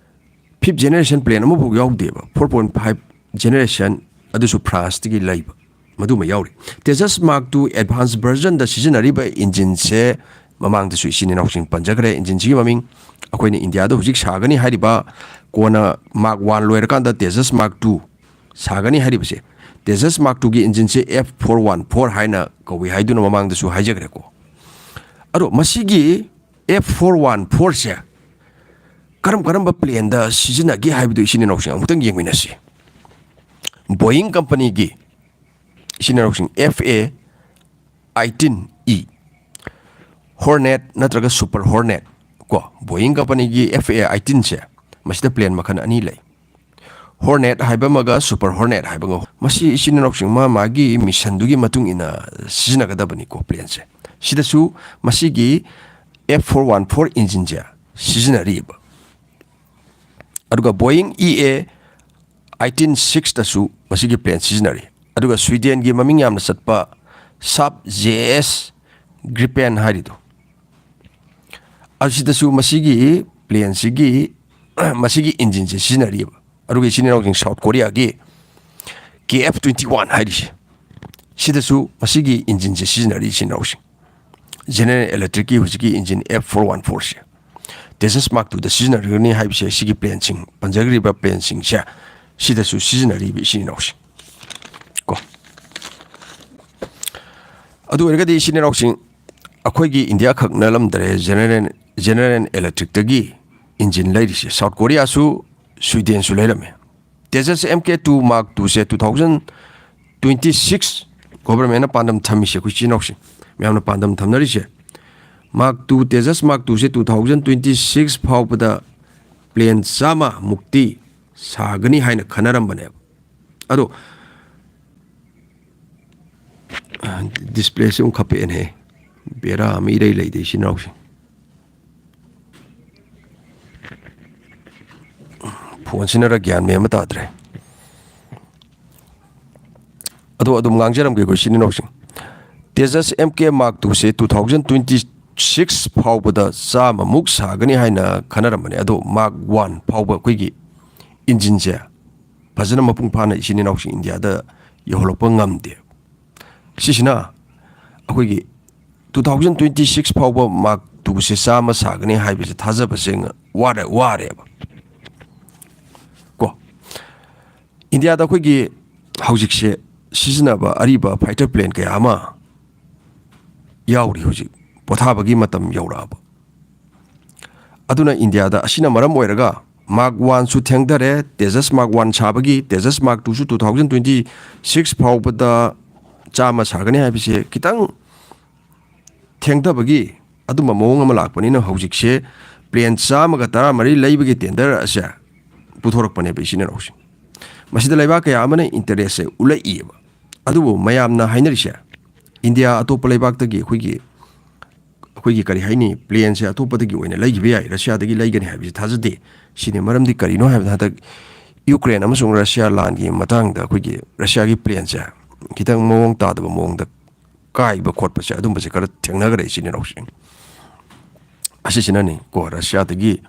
ꯐꯤꯐ ꯖꯦꯅꯦꯔꯦꯁꯟ ꯄ꯭ꯂꯦꯟ ꯑꯃꯐꯥꯎ ꯌꯥꯎꯗꯦꯕ, ꯐꯣꯔ ꯄꯣꯏꯟ ꯐꯥꯏꯚ ꯖꯦꯅꯦꯔꯦꯁꯟ, ꯑꯗꯨꯁꯨ ꯐ꯭ꯔꯥꯟꯁꯇꯒꯤ ꯂꯩꯕ, ꯃꯗꯨꯃ ꯌꯥꯎꯔꯤ꯫ ꯇꯦꯖꯁ ꯃꯥꯔꯛ ꯇꯨ ꯑꯦꯗꯚꯥꯟꯁ ꯚꯔꯖꯟꯗ ꯁꯤꯖꯤꯟꯅꯔꯤꯕ ꯏꯟꯖꯤꯟꯁꯦ ꯃꯃꯥꯡꯗꯁꯨ ꯏꯆꯤꯟ ꯏꯅꯥꯎꯁꯤꯡ ꯄꯟꯖꯈ꯭ꯔꯦ꯫ ꯏꯟꯖꯤꯟꯁꯤꯒꯤ ꯃꯃꯤꯡ ꯑꯩꯈꯣꯏꯅ ꯏꯟꯗꯤꯌꯥꯗ ꯍꯧꯖꯤꯛ ꯁꯥꯒꯅꯤ ꯍꯥꯏꯔꯤꯕ, ꯀꯣꯟꯅ ꯃꯥꯔꯛ ꯋꯥꯟ ꯂꯣꯏꯔꯀꯥꯟꯗ ꯇꯦꯖꯁ ꯃꯥꯔꯛ ꯇꯨ ꯁꯥꯒꯅꯤ ꯍꯥꯏꯔꯤꯕꯁꯦ, ꯇꯦꯖꯁ ꯃꯥꯔꯛ ꯇꯨꯒꯤ ꯏꯟꯖꯤꯟꯁꯦ ꯑꯦꯐ ꯐꯣꯔ ꯋꯥꯟ ꯐꯣꯔ ꯍꯥꯏꯅ ꯀꯧꯏ ꯍꯥꯏꯗꯨꯅ ꯃꯃꯥꯡꯗꯁꯨ ꯍꯥꯏꯖꯈ꯭ꯔꯦꯀꯣ꯫ ꯑꯗꯣ ꯃꯁꯤꯒꯤ ꯑꯦꯐ ꯐꯣꯔ ꯋꯥꯟ ꯐꯣꯔꯁꯦ ꯀꯔꯝ ꯀꯔꯝꯕ ꯄ꯭ꯂꯦꯟꯗ ꯁꯤꯖꯤꯟꯅꯒꯦ ꯍꯥꯏꯕꯗꯨ ꯏꯆꯤꯟ ꯏꯅꯥꯎꯁꯤꯡ ꯑꯃꯨꯛꯇꯪ ꯌꯦꯡꯃꯤꯟꯅꯁꯤ꯫ ꯕꯣꯌꯤꯡ ꯀꯝꯄꯅꯤꯒꯤ ꯏꯆꯤꯟ ꯏꯅꯥꯎꯁꯤꯡ, ꯑꯦꯐ ꯑꯦ ꯑꯥꯏꯇꯤꯟ ꯏ, ꯍꯣꯔꯅꯦꯠ ꯅꯠꯇ꯭ꯔꯒ ꯁꯨꯄꯔ ꯍꯣꯔꯅꯦꯠ ꯀꯣ, ꯕꯣꯌꯤꯡ ꯀꯝꯄꯅꯤꯒꯤ ꯑꯦꯐ ꯑꯦ ꯑꯥꯏꯇꯤꯟꯁꯦ, ꯃꯁꯤꯗ ꯄ꯭ꯂꯦꯟ ꯃꯈꯜ ꯑꯅꯤ ꯂꯩ꯫ ꯍꯣꯔꯅꯦꯠ ꯍꯥꯏꯕ ꯑꯃꯒ ꯁꯨꯄꯔ ꯍꯣꯔꯅꯦꯠ ꯍꯥꯏꯕ ꯑꯃꯒ꯫ ꯃꯁꯤ ꯏꯆꯤꯟ ꯏꯅꯥꯎꯁꯤꯡ ꯃꯥ ꯃꯥꯒꯤ ꯃꯤꯁꯟꯗꯨꯒꯤ ꯃꯇꯨꯡ ꯏꯟꯅ ꯁꯤꯖꯤꯟꯅꯒꯗꯕꯅꯤꯀꯣ ꯄ꯭ꯂꯦꯟꯁꯦ꯫ ꯁꯤꯗꯁꯨ ꯃꯁꯤꯒꯤ ꯑꯦꯐ ꯐꯣꯔ ꯋꯥꯟ ꯐꯣꯔ ꯏꯟꯖꯤꯟꯁꯦ ꯁꯤꯖꯤꯟꯅꯔꯤꯕ꯫ ꯑꯗꯨꯒ ꯕꯣꯌꯤꯡ ꯏ ꯑꯦ ꯑꯥꯏꯇꯤꯟ ꯁꯤꯛꯁꯇꯁꯨ ꯃꯁꯤꯒꯤ ꯄ꯭ꯂꯦꯟ ꯁꯤꯖꯤꯟꯅꯔꯤ꯫ ꯑꯗꯨꯒ ꯁ꯭ꯋꯤꯗꯦꯟꯒꯤ ꯃꯃꯤꯡ ꯌꯥꯝꯅ ꯆꯠꯄ ꯁꯥꯞ ꯖꯦ ꯑꯦꯁ ꯒ꯭ꯔꯤꯄꯦꯟ ꯍꯥꯏꯔꯤꯗꯣ, ꯑꯁꯤꯗꯁꯨ ꯃꯁꯤꯒꯤ ꯄ꯭ꯂꯦꯟꯁꯤꯒꯤ, ꯃꯁꯤꯒꯤ ꯏꯟꯖꯤꯟꯁꯦ ꯁꯤꯖꯤꯟꯅꯔꯤꯕ꯫ ꯑꯗꯨꯒ ꯏꯆꯤꯟ ꯏꯅꯥꯎꯁꯤꯡ, ꯁꯥꯎꯠ ꯀꯣꯔꯤꯌꯥꯒꯤ ꯀꯦ ꯑꯦꯐ ꯇ꯭ꯋꯦꯟꯇꯤ ꯋꯥꯟ ꯍꯥꯏꯔꯤꯁꯦ, ꯁꯤꯗꯁꯨ ꯃꯁꯤꯒꯤ ꯏꯟꯖꯤꯟꯁꯦ ꯁꯤꯖꯤꯟꯅꯔꯤ ꯏꯆꯤꯟ ꯏꯅꯥꯎꯁꯤꯡ꯫ ꯖꯦꯅꯦꯔꯦꯜ ꯏꯂꯦꯛꯇ꯭ꯔꯤꯛꯀꯤ ꯍꯧꯖꯤꯛꯀꯤ ꯏꯟꯖꯤꯟ ꯑꯦꯐ ꯐꯣꯔ ꯋꯥꯟ ꯐꯣꯔꯁꯦ ꯇꯦꯖꯁ ꯃꯥꯔꯛ ꯇꯨꯗ ꯁꯤꯖꯤꯟꯅꯔꯤꯕꯅꯤ ꯍꯥꯏꯕꯁꯦ, ꯁꯤꯒꯤ ꯄ꯭ꯂꯦꯟꯁꯤꯡ, ꯄꯟꯖꯈ꯭ꯔꯤꯕ ꯄ꯭ꯂꯦꯟꯁꯤꯡꯁꯦ, ꯁꯤꯗꯁꯨ ꯁꯤꯖꯤꯟꯅꯔꯤꯕ ꯏꯆꯤꯟ ꯏꯅꯥꯎꯁꯤꯡ꯫ ꯑꯗꯨ ꯑꯣꯏꯔꯒꯗꯤ ꯏꯆꯤꯟ ꯏꯅꯥꯎꯁꯤꯡ, ꯑꯩꯈꯣꯏꯒꯤ ꯏꯟꯗꯤꯌꯥ ꯈꯛ ꯅꯠꯂꯝꯗ꯭ꯔꯦ, ꯖꯦꯅꯔꯦꯜ ꯖꯦꯅꯔꯦꯜ ꯏꯂꯦꯛꯇ꯭ꯔꯤꯛꯇꯒꯤ ꯏꯟꯖꯤꯟ ꯂꯩꯔꯤꯁꯦ꯫ ꯁꯥꯎꯠ ꯀꯣꯔꯤꯌꯥꯁꯨ, ꯁ꯭ꯋꯤꯗꯦꯟꯁꯨ ꯂꯩꯔꯝꯃꯦ꯫ Tejas M K two mark ꯇꯨꯁꯦ ꯇꯨ ꯊꯥꯎꯖꯟ ꯇ꯭ꯋꯦꯟꯇꯤ ꯁꯤꯛꯁ ꯒꯣꯕꯔꯃꯦꯟꯅ ꯄꯥꯟꯗꯝ ꯊꯝꯃꯤꯁꯦ, ꯑꯩꯈꯣꯏ ꯏꯆꯤꯟ ꯏꯅꯥꯎꯁꯤꯡ ꯃꯌꯥꯝꯅ ꯄꯥꯟꯗꯝ ꯊꯝꯅꯔꯤꯁꯦ, ꯃꯥꯔꯛ ꯇꯨ, ꯇꯦꯖꯁ ꯃꯥꯔꯛ ꯇꯨꯁꯦ ꯇꯨ ꯊꯥꯎꯖꯟ ꯇ꯭ꯋꯦꯟꯇꯤ ꯁꯤꯛꯁ ꯐꯥꯎꯕꯗ ꯄ꯭ꯂꯦꯟ ꯆꯥꯝꯃ ꯃꯨꯛꯇꯤ ꯁꯥꯒꯅꯤ ꯍꯥꯏꯅ ꯈꯟꯅꯔꯝꯕꯅꯦꯕ꯫ ꯑꯗꯣ ꯗꯤꯁꯄ꯭ꯂꯦꯁꯦ ꯑꯃꯨꯛ ꯈꯞꯄꯛꯑꯦꯅꯦ꯫ ꯕꯦꯔꯥ ꯑꯃ ꯏꯔꯩ ꯂꯩꯗꯦ ꯏꯆꯤꯟ ꯏꯅꯥꯎꯁꯤꯡ꯫ ꯐꯣꯟꯁꯤꯅꯔ ꯒ꯭ꯌꯥꯟ ꯃꯦꯟ ꯑꯃ ꯇꯥꯗ꯭ꯔꯦ꯫ ꯑꯗꯣ ꯑꯗꯨꯝ ꯉꯥꯡꯖꯔꯝꯒꯦꯀꯣ ꯏꯆꯤꯟ ꯏꯅꯥꯎꯁꯤꯡ꯫ ꯇꯦꯖꯁ ꯑꯦꯝ ꯀꯦ ꯃꯥꯔꯛ ꯇꯨꯁꯦ ꯇꯨ ꯊꯥꯎꯖꯟ ꯇ꯭ꯋꯦꯟꯇꯤ ꯁꯤꯛꯁ ꯐꯥꯎꯕꯗ ꯆꯥꯝꯃꯃꯨꯛ ꯁꯥꯒꯅꯤ ꯍꯥꯏꯅ ꯈꯟꯅꯔꯝꯕꯅꯦ꯫ ꯑꯗꯣ ꯃꯥꯔꯛ ꯋꯥꯟ ꯐꯥꯎꯕ ꯑꯩꯈꯣꯏꯒꯤ ꯏꯟꯖꯤꯟꯁꯦ ꯐꯖꯅ ꯃꯄꯨꯡ ꯐꯥꯅ ꯏꯆꯤꯟ ꯏꯅꯥꯎꯁꯤꯡ ꯏꯟꯗꯤꯌꯥꯗ ꯌꯧꯍꯜꯂꯛꯄ ꯉꯝꯗꯦ꯫ ꯁꯤꯁꯤꯅ ꯑꯩꯈꯣꯏꯒꯤ ꯇꯨ ꯊꯥꯎꯖꯟ ꯇ꯭ꯋꯦꯟꯇꯤ ꯁꯤꯛꯁ ꯐꯥꯎꯕ ꯃꯥꯔꯛ ꯇꯨꯁꯦ ꯆꯥꯝꯃ ꯁꯥꯒꯅꯤ ꯍꯥꯏꯕꯁꯦ ꯊꯥꯖꯕꯁꯦ ꯋꯥꯔꯦ, ꯋꯥꯔꯦꯕ꯫ ꯀꯣ, ꯏꯟꯗꯤꯌꯥꯗ ꯑꯩꯈꯣꯏꯒꯤ ꯍꯧꯖꯤꯛꯁꯦ ꯁꯤꯖꯤꯟꯅꯕ ꯑꯔꯤꯕ ꯐꯥꯏꯇꯔ ꯄ꯭ꯂꯦꯟ ꯀꯌꯥ ꯑꯃ ꯌꯥꯎꯔꯤ꯫ ꯍꯧꯖꯤꯛ ꯄꯣꯊꯥꯕꯒꯤ ꯃꯇꯝ ꯌꯧꯔꯛꯑꯕ꯫ ꯑꯗꯨꯅ ꯏꯟꯗꯤꯌꯥꯗ ꯑꯁꯤꯅ ꯃꯔꯝ ꯑꯣꯏꯔꯒ ꯃꯥꯔꯛ ꯋꯥꯟꯁꯨ ꯊꯦꯡꯊꯔꯦ, ꯇꯦꯖꯁ ꯃꯥꯔꯛ ꯋꯥꯟ ꯁꯥꯕꯒꯤ, ꯇꯦꯖꯁ ꯃꯥꯔꯛ ꯇꯨꯁꯨ ꯇꯨ ꯊꯥꯎꯖꯟ ꯇ꯭ꯋꯦꯟꯇꯤ ꯁꯤꯛꯁ ꯐꯥꯎꯕꯗ ꯆꯥꯝꯃ ꯁꯥꯒꯅꯤ ꯍꯥꯏꯕꯁꯦ ꯈꯤꯇꯪ ꯊꯦꯡꯊꯕꯒꯤ ꯑꯗꯨꯝꯕ ꯃꯑꯣꯡ ꯑꯃ ꯂꯥꯛꯄꯅꯤꯅ ꯍꯧꯖꯤꯛꯁꯦ ꯄ꯭ꯂꯦꯟ ꯆꯥꯝꯃꯒ ꯇꯔꯥꯃꯔꯤ ꯂꯩꯕꯒꯤ ꯇꯦꯟꯗꯔ ꯑꯁꯦ ꯄꯨꯊꯣꯔꯛꯄꯅꯦꯕ ꯏꯆꯤꯟ ꯏꯅꯥꯎꯁꯤꯡ꯫ ꯃꯁꯤꯗ ꯂꯩꯕꯥꯛ ꯀꯌꯥ ꯑꯃꯅ ꯏꯟꯇꯔꯦꯁꯁꯦ ꯎꯠꯂꯛꯏꯑꯕ꯫ ꯑꯗꯨꯕꯨ ꯃꯌꯥꯝꯅ ꯍꯥꯏꯅꯔꯤꯁꯦ ꯏꯟꯗꯤꯌꯥ ꯑꯇꯣꯞꯄ ꯂꯩꯕꯥꯛꯇꯒꯤ ꯑꯩꯈꯣꯏꯒꯤ, ꯑꯩꯈꯣꯏꯒꯤ ꯀꯔꯤ ꯍꯥꯏꯅꯤ, ꯄ꯭ꯂꯦꯟꯁꯦ ꯑꯇꯣꯞꯄꯗꯒꯤ ꯑꯣꯏꯅ ꯂꯩꯈꯤꯕ ꯌꯥꯏ, ꯔꯁꯤꯌꯥꯗꯒꯤ ꯂꯩꯒꯅꯤ ꯍꯥꯏꯕꯁꯤ ꯊꯥꯖꯗꯦ꯫ ꯁꯤꯅꯤ ꯃꯔꯝꯗꯤ ꯀꯔꯤꯅꯣ ꯍꯥꯏꯕꯗ ꯍꯟꯗꯛ ꯌꯨꯀ꯭ꯔꯦꯟ ꯑꯃꯁꯨꯡ ꯔꯁꯤꯌꯥ ꯂꯥꯟꯒꯤ ꯃꯇꯥꯡꯗ ꯑꯩꯈꯣꯏꯒꯤ ꯔꯁꯤꯌꯥꯒꯤ ꯄ꯭ꯂꯦꯟꯁꯦ ꯈꯤꯇꯪ ꯃꯑꯣꯡ ꯇꯥꯗꯕ ꯃꯑꯣꯡꯗ ꯀꯥꯏꯕ ꯈꯣꯠꯄꯁꯦ ꯑꯗꯨꯝꯕꯁꯦ ꯈꯔ ꯊꯦꯡꯅꯈ꯭ꯔꯦ ꯏꯆꯤꯟ ꯏꯅꯥꯎꯁꯤꯡ꯫ ꯑꯁꯤꯁꯤꯅꯅꯤ ꯀꯣ ꯔꯁꯤꯌꯥꯗꯒꯤ,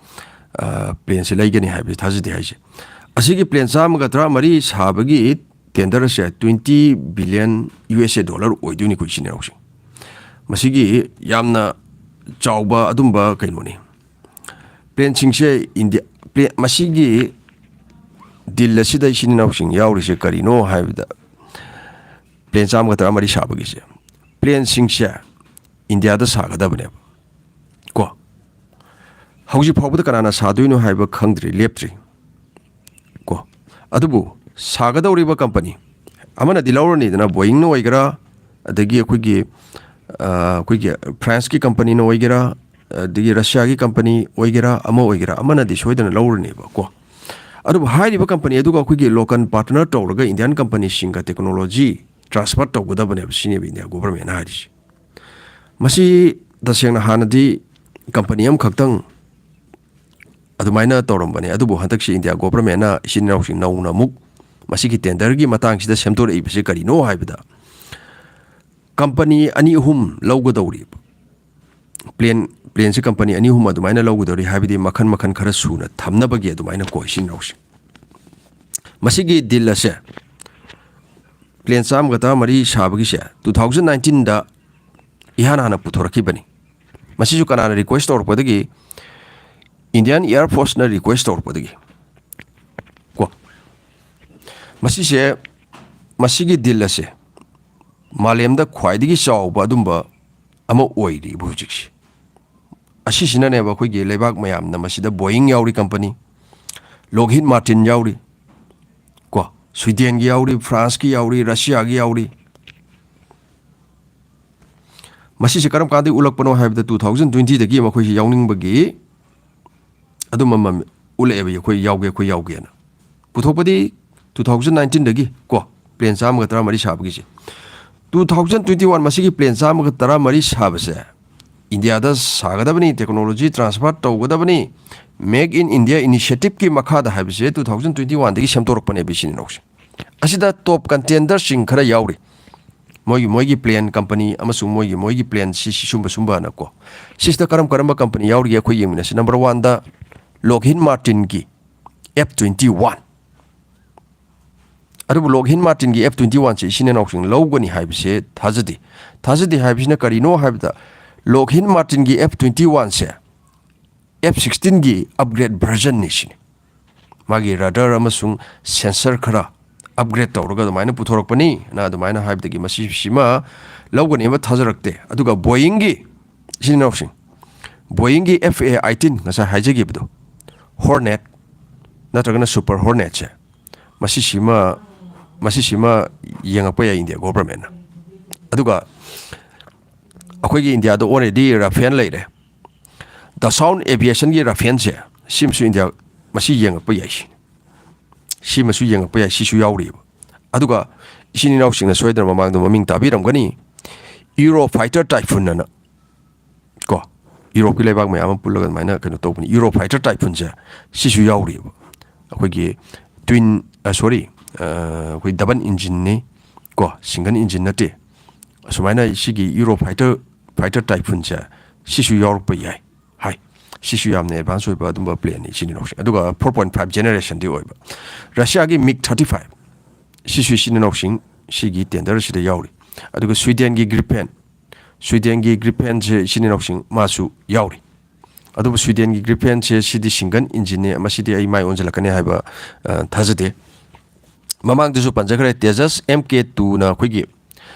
ꯑ, ꯄ꯭ꯂꯦꯟꯁꯦ ꯂꯩꯒꯅꯤ ꯍꯥꯏꯕꯁꯦ ꯊꯥꯖꯗꯦ ꯍꯥꯏꯁꯦ꯫ ꯑꯁꯤꯒꯤ ꯄ꯭ꯂꯦꯟ ꯆꯥꯝꯃꯒ ꯇꯔꯥꯃꯔꯤ ꯁꯥꯕꯒꯤ ꯇꯦꯟꯗꯔ ꯑꯁꯦ ꯇ꯭ꯋꯦꯟꯇꯤ ꯕꯤꯂꯤꯌꯟ ꯌꯨ ꯑꯦꯁ ꯑꯦ ꯗꯣꯂꯔ ꯑꯣꯏꯗꯣꯏꯅꯤꯀꯣ ꯏꯆꯤꯟ ꯏꯅꯥꯎꯁꯤꯡ꯫ ꯃꯁꯤꯒꯤ ꯌꯥꯝꯅ ꯆꯥꯎꯕ ꯑꯗꯨꯝꯕ ꯀꯩꯅꯣꯅꯤ꯫ ꯄ꯭ꯂꯦꯟꯁꯤꯡꯁꯦ ꯏꯟꯗꯤꯌꯥ, ꯄ꯭ꯂꯦꯟ, ꯃꯁꯤꯒꯤ ꯗꯤꯜ ꯑꯁꯤꯗ ꯏꯆꯤꯟ ꯏꯅꯥꯎꯁꯤꯡ ꯌꯥꯎꯔꯤꯁꯦ ꯀꯔꯤꯅꯣ ꯍꯥꯏꯕꯗ, ꯄ꯭ꯂꯦꯟ ꯆꯥꯝꯃꯒ ꯇꯔꯥꯃꯔꯤ ꯁꯥꯕꯒꯤꯁꯦ ꯄ꯭ꯂꯦꯟꯁꯤꯡꯁꯦ ꯏꯟꯗꯤꯌꯥꯗ ꯁꯥꯒꯗꯕꯅꯦꯕ꯫ ꯀꯣ, ꯍꯧꯖꯤꯛ ꯐꯥꯎꯕꯗ ꯀꯅꯥꯅ ꯁꯥꯗꯣꯏꯅꯣ ꯍꯥꯏꯕ ꯈꯪꯗ꯭ꯔꯤ, ꯂꯦꯞꯇ꯭ꯔꯤ꯫ ꯀꯣ, ꯑꯗꯨꯕꯨ ꯁꯥꯒꯗꯧꯔꯤꯕ ꯀꯝꯄꯅꯤ ꯑꯃꯅꯗꯤ ꯂꯧꯔꯅꯤꯗꯅ, ꯕꯣꯌꯤꯡꯅ ꯑꯣꯏꯒꯦꯔꯥ, ꯑꯗꯒꯤ ꯑꯩꯈꯣꯏꯒꯤ, ꯑ, ꯑꯩꯈꯣꯏꯒꯤ ꯐ꯭ꯔꯥꯟꯁꯀꯤ ꯀꯝꯄꯅꯤꯅ ꯑꯣꯏꯒꯦꯔꯥ, ꯑꯗꯒꯤ ꯔꯁꯤꯌꯥꯒꯤ ꯀꯝꯄꯅꯤ ꯑꯣꯏꯒꯦꯔꯥ, ꯑꯃ ꯑꯣꯏꯒꯦꯔꯥ, ꯑꯃꯅꯗꯤ ꯁꯣꯏꯗꯅ ꯂꯧꯔꯅꯦꯕꯀꯣ꯫ ꯑꯗꯨꯕꯨ ꯍꯥꯏꯔꯤꯕ ꯀꯝꯄꯅꯤ ꯑꯗꯨꯒ ꯑꯩꯈꯣꯏꯒꯤ ꯂꯣꯀꯦꯜ ꯄꯥꯔꯠꯅꯔ ꯇꯧꯔꯒ ꯏꯟꯗꯤꯌꯥꯟ ꯀꯝꯄꯅꯤꯁꯤꯡꯒ ꯇꯦꯛꯅꯣꯂꯣꯖꯤ ꯇ꯭ꯔꯥꯟꯁꯐꯔ ꯇꯧꯒꯗꯕꯅꯦꯕ, ꯁꯤꯅꯦꯕ ꯏꯟꯗꯤꯌꯥ ꯒꯣꯚꯔꯟꯃꯦꯟꯅ ꯍꯥꯏꯔꯤꯁꯦ꯫ ꯃꯁꯤ ꯇꯁꯦꯡꯅ ꯍꯥꯟꯅꯗꯤ ꯀꯝꯄꯅꯤ ꯑꯃꯈꯛꯇꯪ ꯑꯗꯨꯃꯥꯏꯅ ꯇꯧꯔꯝꯕꯅꯦ, ꯑꯗꯨꯕꯨ ꯍꯟꯗꯛꯁꯤ ꯏꯟꯗꯤꯌꯥ ꯒꯣꯚꯔꯟꯃꯦꯟꯅ ꯏꯆꯤꯟ ꯏꯅꯥꯎꯁꯤꯡ ꯅꯧꯅ ꯑꯃꯨꯛ ꯃꯁꯤꯒꯤ ꯇꯦꯟꯗꯔꯒꯤ ꯃꯇꯥꯡꯁꯤꯗ ꯁꯦꯝꯗꯣꯔꯛꯏꯕꯁꯤ ꯀꯔꯤꯅꯣ ꯍꯥꯏꯕꯗ, ꯀꯝꯄꯅꯤ ꯑꯅꯤ ꯑꯍꯨꯝ ꯂꯧꯒꯗꯧꯔꯤꯕ, ꯄ꯭ꯂꯦꯟ, ꯄ꯭ꯂꯦꯟꯁꯦ ꯀꯝꯄꯅꯤ ꯑꯅꯤ ꯑꯍꯨꯝ ꯑꯗꯨꯃꯥꯏꯅ ꯂꯧꯒꯗꯧꯔꯤ, ꯍꯥꯏꯕꯗꯤ ꯃꯈꯟ ꯃꯈꯟ ꯈꯔ ꯁꯨꯅ ꯊꯝꯅꯕꯒꯤ ꯑꯗꯨꯃꯥꯏꯅ ꯀꯣ, ꯏꯆꯤꯟ ꯏꯅꯥꯎꯁꯤꯡ꯫ ꯃꯁꯤꯒꯤ ꯗꯤꯜ ꯑꯁꯦ, ꯄ꯭ꯂꯦꯟ ꯆꯥꯝꯃꯒ ꯇꯔꯥꯃꯔꯤ ꯁꯥꯕꯒꯤꯁꯦ, two thousand nineteenꯗ ꯏꯍꯥꯟ ꯍꯥꯟꯅ ꯄꯨꯊꯣꯔꯛꯈꯤꯕꯅꯤ꯫ ꯃꯁꯤꯁꯨ ꯀꯅꯥꯅ ꯔꯤꯀ꯭ꯋꯦꯁ ꯇꯧꯔꯛꯄꯗꯒꯤ? ꯏꯟꯗꯤꯌꯥꯟ ꯑꯦꯌꯥꯔ ꯐꯣꯔꯁꯅ ꯔꯤꯀ꯭ꯋꯦꯁ ꯇꯧꯔꯛꯄꯗꯒꯤ ꯀꯣ꯫ ꯃꯁꯤꯁꯦ, ꯃꯁꯤꯒꯤ ꯗꯤꯜ ꯑꯁꯦ ꯃꯥꯂꯦꯝꯗ ꯈ꯭ꯋꯥꯏꯗꯒꯤ ꯆꯥꯎꯕ ꯑꯗꯨꯝꯕ ꯑꯃ ꯑꯣꯏꯔꯤꯕ ꯍꯧꯖꯤꯛꯁꯦ꯫ ꯑꯁꯤꯁꯤꯅꯅꯦꯕ ꯑꯩꯈꯣꯏꯒꯤ ꯂꯩꯕꯥꯛ ꯃꯌꯥꯝꯅ ꯃꯁꯤꯗ, ꯕꯣꯌꯤꯡ ꯌꯥꯎꯔꯤ ꯀꯝꯄꯅꯤ, ꯂꯣꯛꯍꯤꯠ ꯃꯥꯔꯇꯤꯟ ꯌꯥꯎꯔꯤ ꯀꯣ, ꯁ꯭ꯋꯤꯗꯦꯟꯒꯤ ꯌꯥꯎꯔꯤ, ꯐ꯭ꯔꯥꯟꯁꯀꯤ ꯌꯥꯎꯔꯤ, ꯔꯁꯤꯌꯥꯒꯤ ꯌꯥꯎꯔꯤ꯫ ꯃꯁꯤꯁꯦ ꯀꯔꯝ ꯀꯥꯟꯗꯒꯤ ꯎꯠꯂꯛꯄꯅꯣ ꯍꯥꯏꯕꯗ, two thousand twentyꯗꯒꯤ ꯃꯈꯣꯏꯁꯤ ꯌꯥꯎꯅꯤꯡꯕꯒꯤ ꯑꯗꯨꯝꯕ ꯑꯃ ꯎꯠꯂꯛꯑꯦꯕ, "ꯑꯩꯈꯣꯏ ꯌꯥꯎꯒꯦ, ꯑꯩꯈꯣꯏ ꯌꯥꯎꯒꯦꯅ"꯫ ꯄꯨꯊꯣꯛꯄꯗꯤ two thousand nineteenꯗꯒꯤ ꯀꯣ, ꯄ꯭ꯂꯦꯟ ꯆꯥꯝꯃꯒ ꯇꯔꯥꯃꯔꯤ ꯁꯥꯕꯒꯤꯁꯦ꯫ Two thousand twenty one ꯃꯁꯤꯒꯤ ꯄ꯭ꯂꯦꯟ ꯆꯥꯝꯃꯒ ꯇꯔꯥꯃꯔꯤ ꯁꯥꯕꯁꯦ ꯏꯟꯗꯤꯌꯥꯗ ꯁꯥꯒꯗꯕꯅꯤ, ꯇꯦꯛꯅꯣꯂꯣꯖꯤ ꯇ꯭ꯔꯥꯟꯁꯐꯔ ꯇꯧꯒꯗꯕꯅꯤ, Make in India initiativeꯀꯤ ꯃꯈꯥꯗ ꯍꯥꯏꯕꯁꯦ two thousand twenty oneꯗꯒꯤ ꯁꯦꯝꯗꯣꯔꯛꯄꯅꯦꯕ, ꯏꯆꯤꯟ ꯏꯅꯥꯎꯁꯦ꯫ ꯑꯁꯤꯗ ꯇꯣꯞ ꯀꯟꯇꯦꯟꯗꯔꯁꯤꯡ ꯈꯔ ꯌꯥꯎꯔꯤ꯫ ꯃꯣꯏꯒꯤ, ꯃꯣꯏꯒꯤ ꯄ꯭ꯂꯦꯟ ꯀꯝꯄꯅꯤ ꯑꯃꯁꯨꯡ ꯃꯣꯏꯒꯤ, ꯃꯣꯏꯒꯤ ꯄ꯭ꯂꯦꯟ ꯁꯤ, ꯁꯤ ꯁꯨꯝꯕ ꯁꯨꯝꯕꯅꯀꯣ꯫ ꯁꯤꯁꯤꯗ ꯀꯔꯝ ꯀꯔꯝꯕ ꯀꯝꯄꯅꯤ ꯌꯥꯎꯔꯤꯒꯦ ꯑꯩꯈꯣꯏ ꯌꯦꯡꯃꯤꯟꯅꯁꯤ꯫ Number oneꯗ ꯂꯣꯛꯍꯤꯠ ꯃꯥꯔꯇꯤꯟꯒꯤ F twenty one꯫ ꯑꯗꯨꯕꯨ ꯂꯣꯛꯍꯤꯠ ꯃꯥꯔꯇꯤꯟꯒꯤ F twenty oneꯁꯦ ꯏꯆꯤꯟ ꯏꯅꯥꯎꯁꯤꯡ ꯂꯧꯒꯅꯤ ꯍꯥꯏꯕꯁꯦ ꯊꯥꯖꯗꯦ꯫ ꯊꯥꯖꯗꯦ ꯍꯥꯏꯕꯁꯤꯅ ꯀꯔꯤꯅꯣ ꯍꯥꯏꯕꯗ, ꯂꯣꯛꯍꯤꯠ ꯃꯥꯔꯇꯤꯟꯒꯤ F twenty oneꯁꯦ F sixteenꯒꯤ upgrade versionꯅꯤ ꯁꯤꯅꯤ꯫ ꯃꯥꯒꯤ ꯔꯗꯔ ꯑꯃꯁꯨꯡ ꯁꯦꯟꯁꯔ ꯈꯔ ꯑꯞꯒ꯭ꯔꯦꯗ ꯇꯧꯔꯒ ꯑꯗꯨꯃꯥꯏꯅ ꯄꯨꯊꯣꯔꯛꯄꯅꯤ ꯅ ꯑꯗꯨꯃꯥꯏꯅ ꯍꯥꯏꯕꯗꯒꯤ ꯃꯁꯤꯁꯤꯃ ꯂꯧꯒꯅꯦꯕ ꯊꯥꯖꯔꯛꯇꯦ꯫ ꯑꯗꯨꯒ ꯕꯣꯌꯤꯡꯒꯤ, ꯏꯆꯤꯟ ꯏꯅꯥꯎꯁꯤꯡ, ꯕꯣꯌꯤꯡꯒꯤ F A eighteen ꯉꯁꯥꯏ ꯍꯥꯏꯖꯈꯤꯕꯗꯣ, ꯍꯣꯔꯅꯦꯠ ꯅꯠꯇ꯭ꯔꯒꯅ ꯁꯨꯄꯔ ꯍꯣꯔꯅꯦꯠꯁꯦ, ꯃꯁꯤꯁꯤꯃ, ꯃꯁꯤꯁꯤꯃ ꯌꯦꯡꯉꯛꯄ ꯌꯥꯏ ꯏꯟꯗꯤꯌꯥ ꯒꯣꯚꯔꯟꯃꯦꯟꯠꯅ꯫ ꯑꯗꯨꯒ ꯑꯩꯈꯣꯏꯒꯤ ꯏꯟꯗꯤꯌꯥꯗ already ꯔꯥꯐꯦꯜ ꯂꯩꯔꯦ꯫ ꯗꯁꯥꯎꯟ ꯑꯦꯚꯤꯌꯦꯁꯟꯒꯤ ꯔꯥꯐꯦꯜꯁꯦ, ꯁꯤꯃꯁꯨ ꯏꯟꯗꯤꯌꯥ, ꯃꯁꯤ ꯌꯦꯡꯉꯛꯄ ꯌꯥꯏ꯫ ꯁꯤ, ꯁꯤꯃꯁꯨ ꯌꯦꯡꯉꯛꯄ ꯌꯥꯏ, ꯁꯤꯁꯨ ꯌꯥꯎꯔꯤꯕ꯫ ꯑꯗꯨꯒ ꯏꯆꯤꯟ ꯏꯅꯥꯎꯁꯤꯡꯅ ꯁꯣꯏꯗꯅ ꯃꯃꯥꯡꯗ ꯃꯃꯤꯡ ꯇꯥꯕꯤꯔꯝꯒꯅꯤ, ꯏꯌꯨꯔꯣ ꯐꯥꯏꯇꯔ ꯇꯥꯏꯐꯨꯟ ꯑꯅ, ꯀꯣ, ꯌꯨꯔꯣꯞꯀꯤ ꯂꯩꯕꯥꯛ ꯃꯌꯥꯝ ꯑꯃ ꯄꯨꯜꯂꯒ ꯑꯗꯨꯃꯥꯏꯅ ꯀꯩꯅꯣ ꯇꯧꯕꯅꯤ꯫ ꯏꯌꯨꯔꯣ ꯐꯥꯏꯇꯔ ꯇꯥꯏꯐꯨꯟꯁꯦ, ꯁꯤꯁꯨ ꯌꯥꯎꯔꯤꯕ꯫ ꯑꯩꯈꯣꯏꯒꯤ ꯇ꯭ꯋꯤꯟ, ꯁꯣꯔꯤ, ꯑꯩꯈꯣꯏ ꯗꯕꯜ ꯏꯟꯖꯤꯟꯅꯤ, ꯀꯣ, ꯁꯤꯡꯒꯜ ꯏꯟꯖꯤꯟ ꯅꯠꯇꯦ꯫ ꯑꯁꯨꯃꯥꯏꯅ ꯁꯤꯒꯤ ꯏꯌꯨꯔꯣ ꯐꯥꯏꯇꯔ, ꯐꯥꯏꯇꯔ ꯇꯥꯏꯐꯨꯟꯁꯦ, ꯁꯤꯁꯨ ꯌꯥꯎꯔꯛꯄ ꯌꯥꯏ ꯍꯥꯏ꯫ ꯁꯤꯁꯨ ꯌꯥꯝꯅ ꯑꯦꯗꯚꯥꯟꯁ ꯑꯣꯏꯕ ꯑꯗꯨꯝꯕ ꯄ꯭ꯂꯦꯟꯅꯤ, ꯏꯆꯤꯟ ꯏꯅꯥꯎꯁꯤꯡ꯫ ꯑꯗꯨꯒ four point five ꯖꯦꯅꯦꯔꯦꯁꯟꯗꯤ ꯑꯣꯏꯕ꯫ ꯔꯁꯤꯌꯥꯒꯤ ꯃꯤꯒ ꯊꯥꯔꯇꯤ ꯐꯥꯏꯚ, ꯁꯤꯁꯨ ꯏꯆꯤꯟ ꯏꯅꯥꯎꯁꯤꯡ ꯁꯤꯒꯤ ꯇꯦꯟꯗꯔ ꯑꯁꯤꯗ ꯌꯥꯎꯔꯤ꯫ ꯑꯗꯨꯒ ꯁ꯭ꯋꯤꯗꯦꯟꯒꯤ ꯒ꯭ꯔꯤꯐꯦꯟ, ꯁ꯭ꯋꯤꯗꯦꯟꯒꯤ ꯒ꯭ꯔꯤꯐꯦꯟꯁꯦ, ꯏꯆꯤꯟ ꯏꯅꯥꯎꯁꯤꯡ, ꯃꯥꯁꯨ ꯌꯥꯎꯔꯤ꯫ ꯑꯗꯨꯕꯨ ꯁ꯭ꯋꯤꯗꯦꯟꯒꯤ ꯒ꯭ꯔꯤꯐꯦꯟꯁꯦ, ꯁꯤꯗꯤ ꯁꯤꯡꯒꯜ ꯏꯟꯖꯤꯟꯅꯦ, ꯃꯁꯤꯗꯤ ꯑꯩ ꯃꯥꯏ ꯑꯣꯟꯁꯤꯜꯂꯛꯀꯅꯤ ꯍꯥꯏꯕ, ꯑ, ꯊꯥꯖꯗꯦ꯫ ꯃꯃꯥꯡꯗꯁꯨ ꯄꯟꯖꯈ꯭ꯔꯦ, ꯇꯦꯖꯁ ꯑꯦꯝ ꯀꯦ ꯇꯨꯅ ꯑꯩꯈꯣꯏꯒꯤ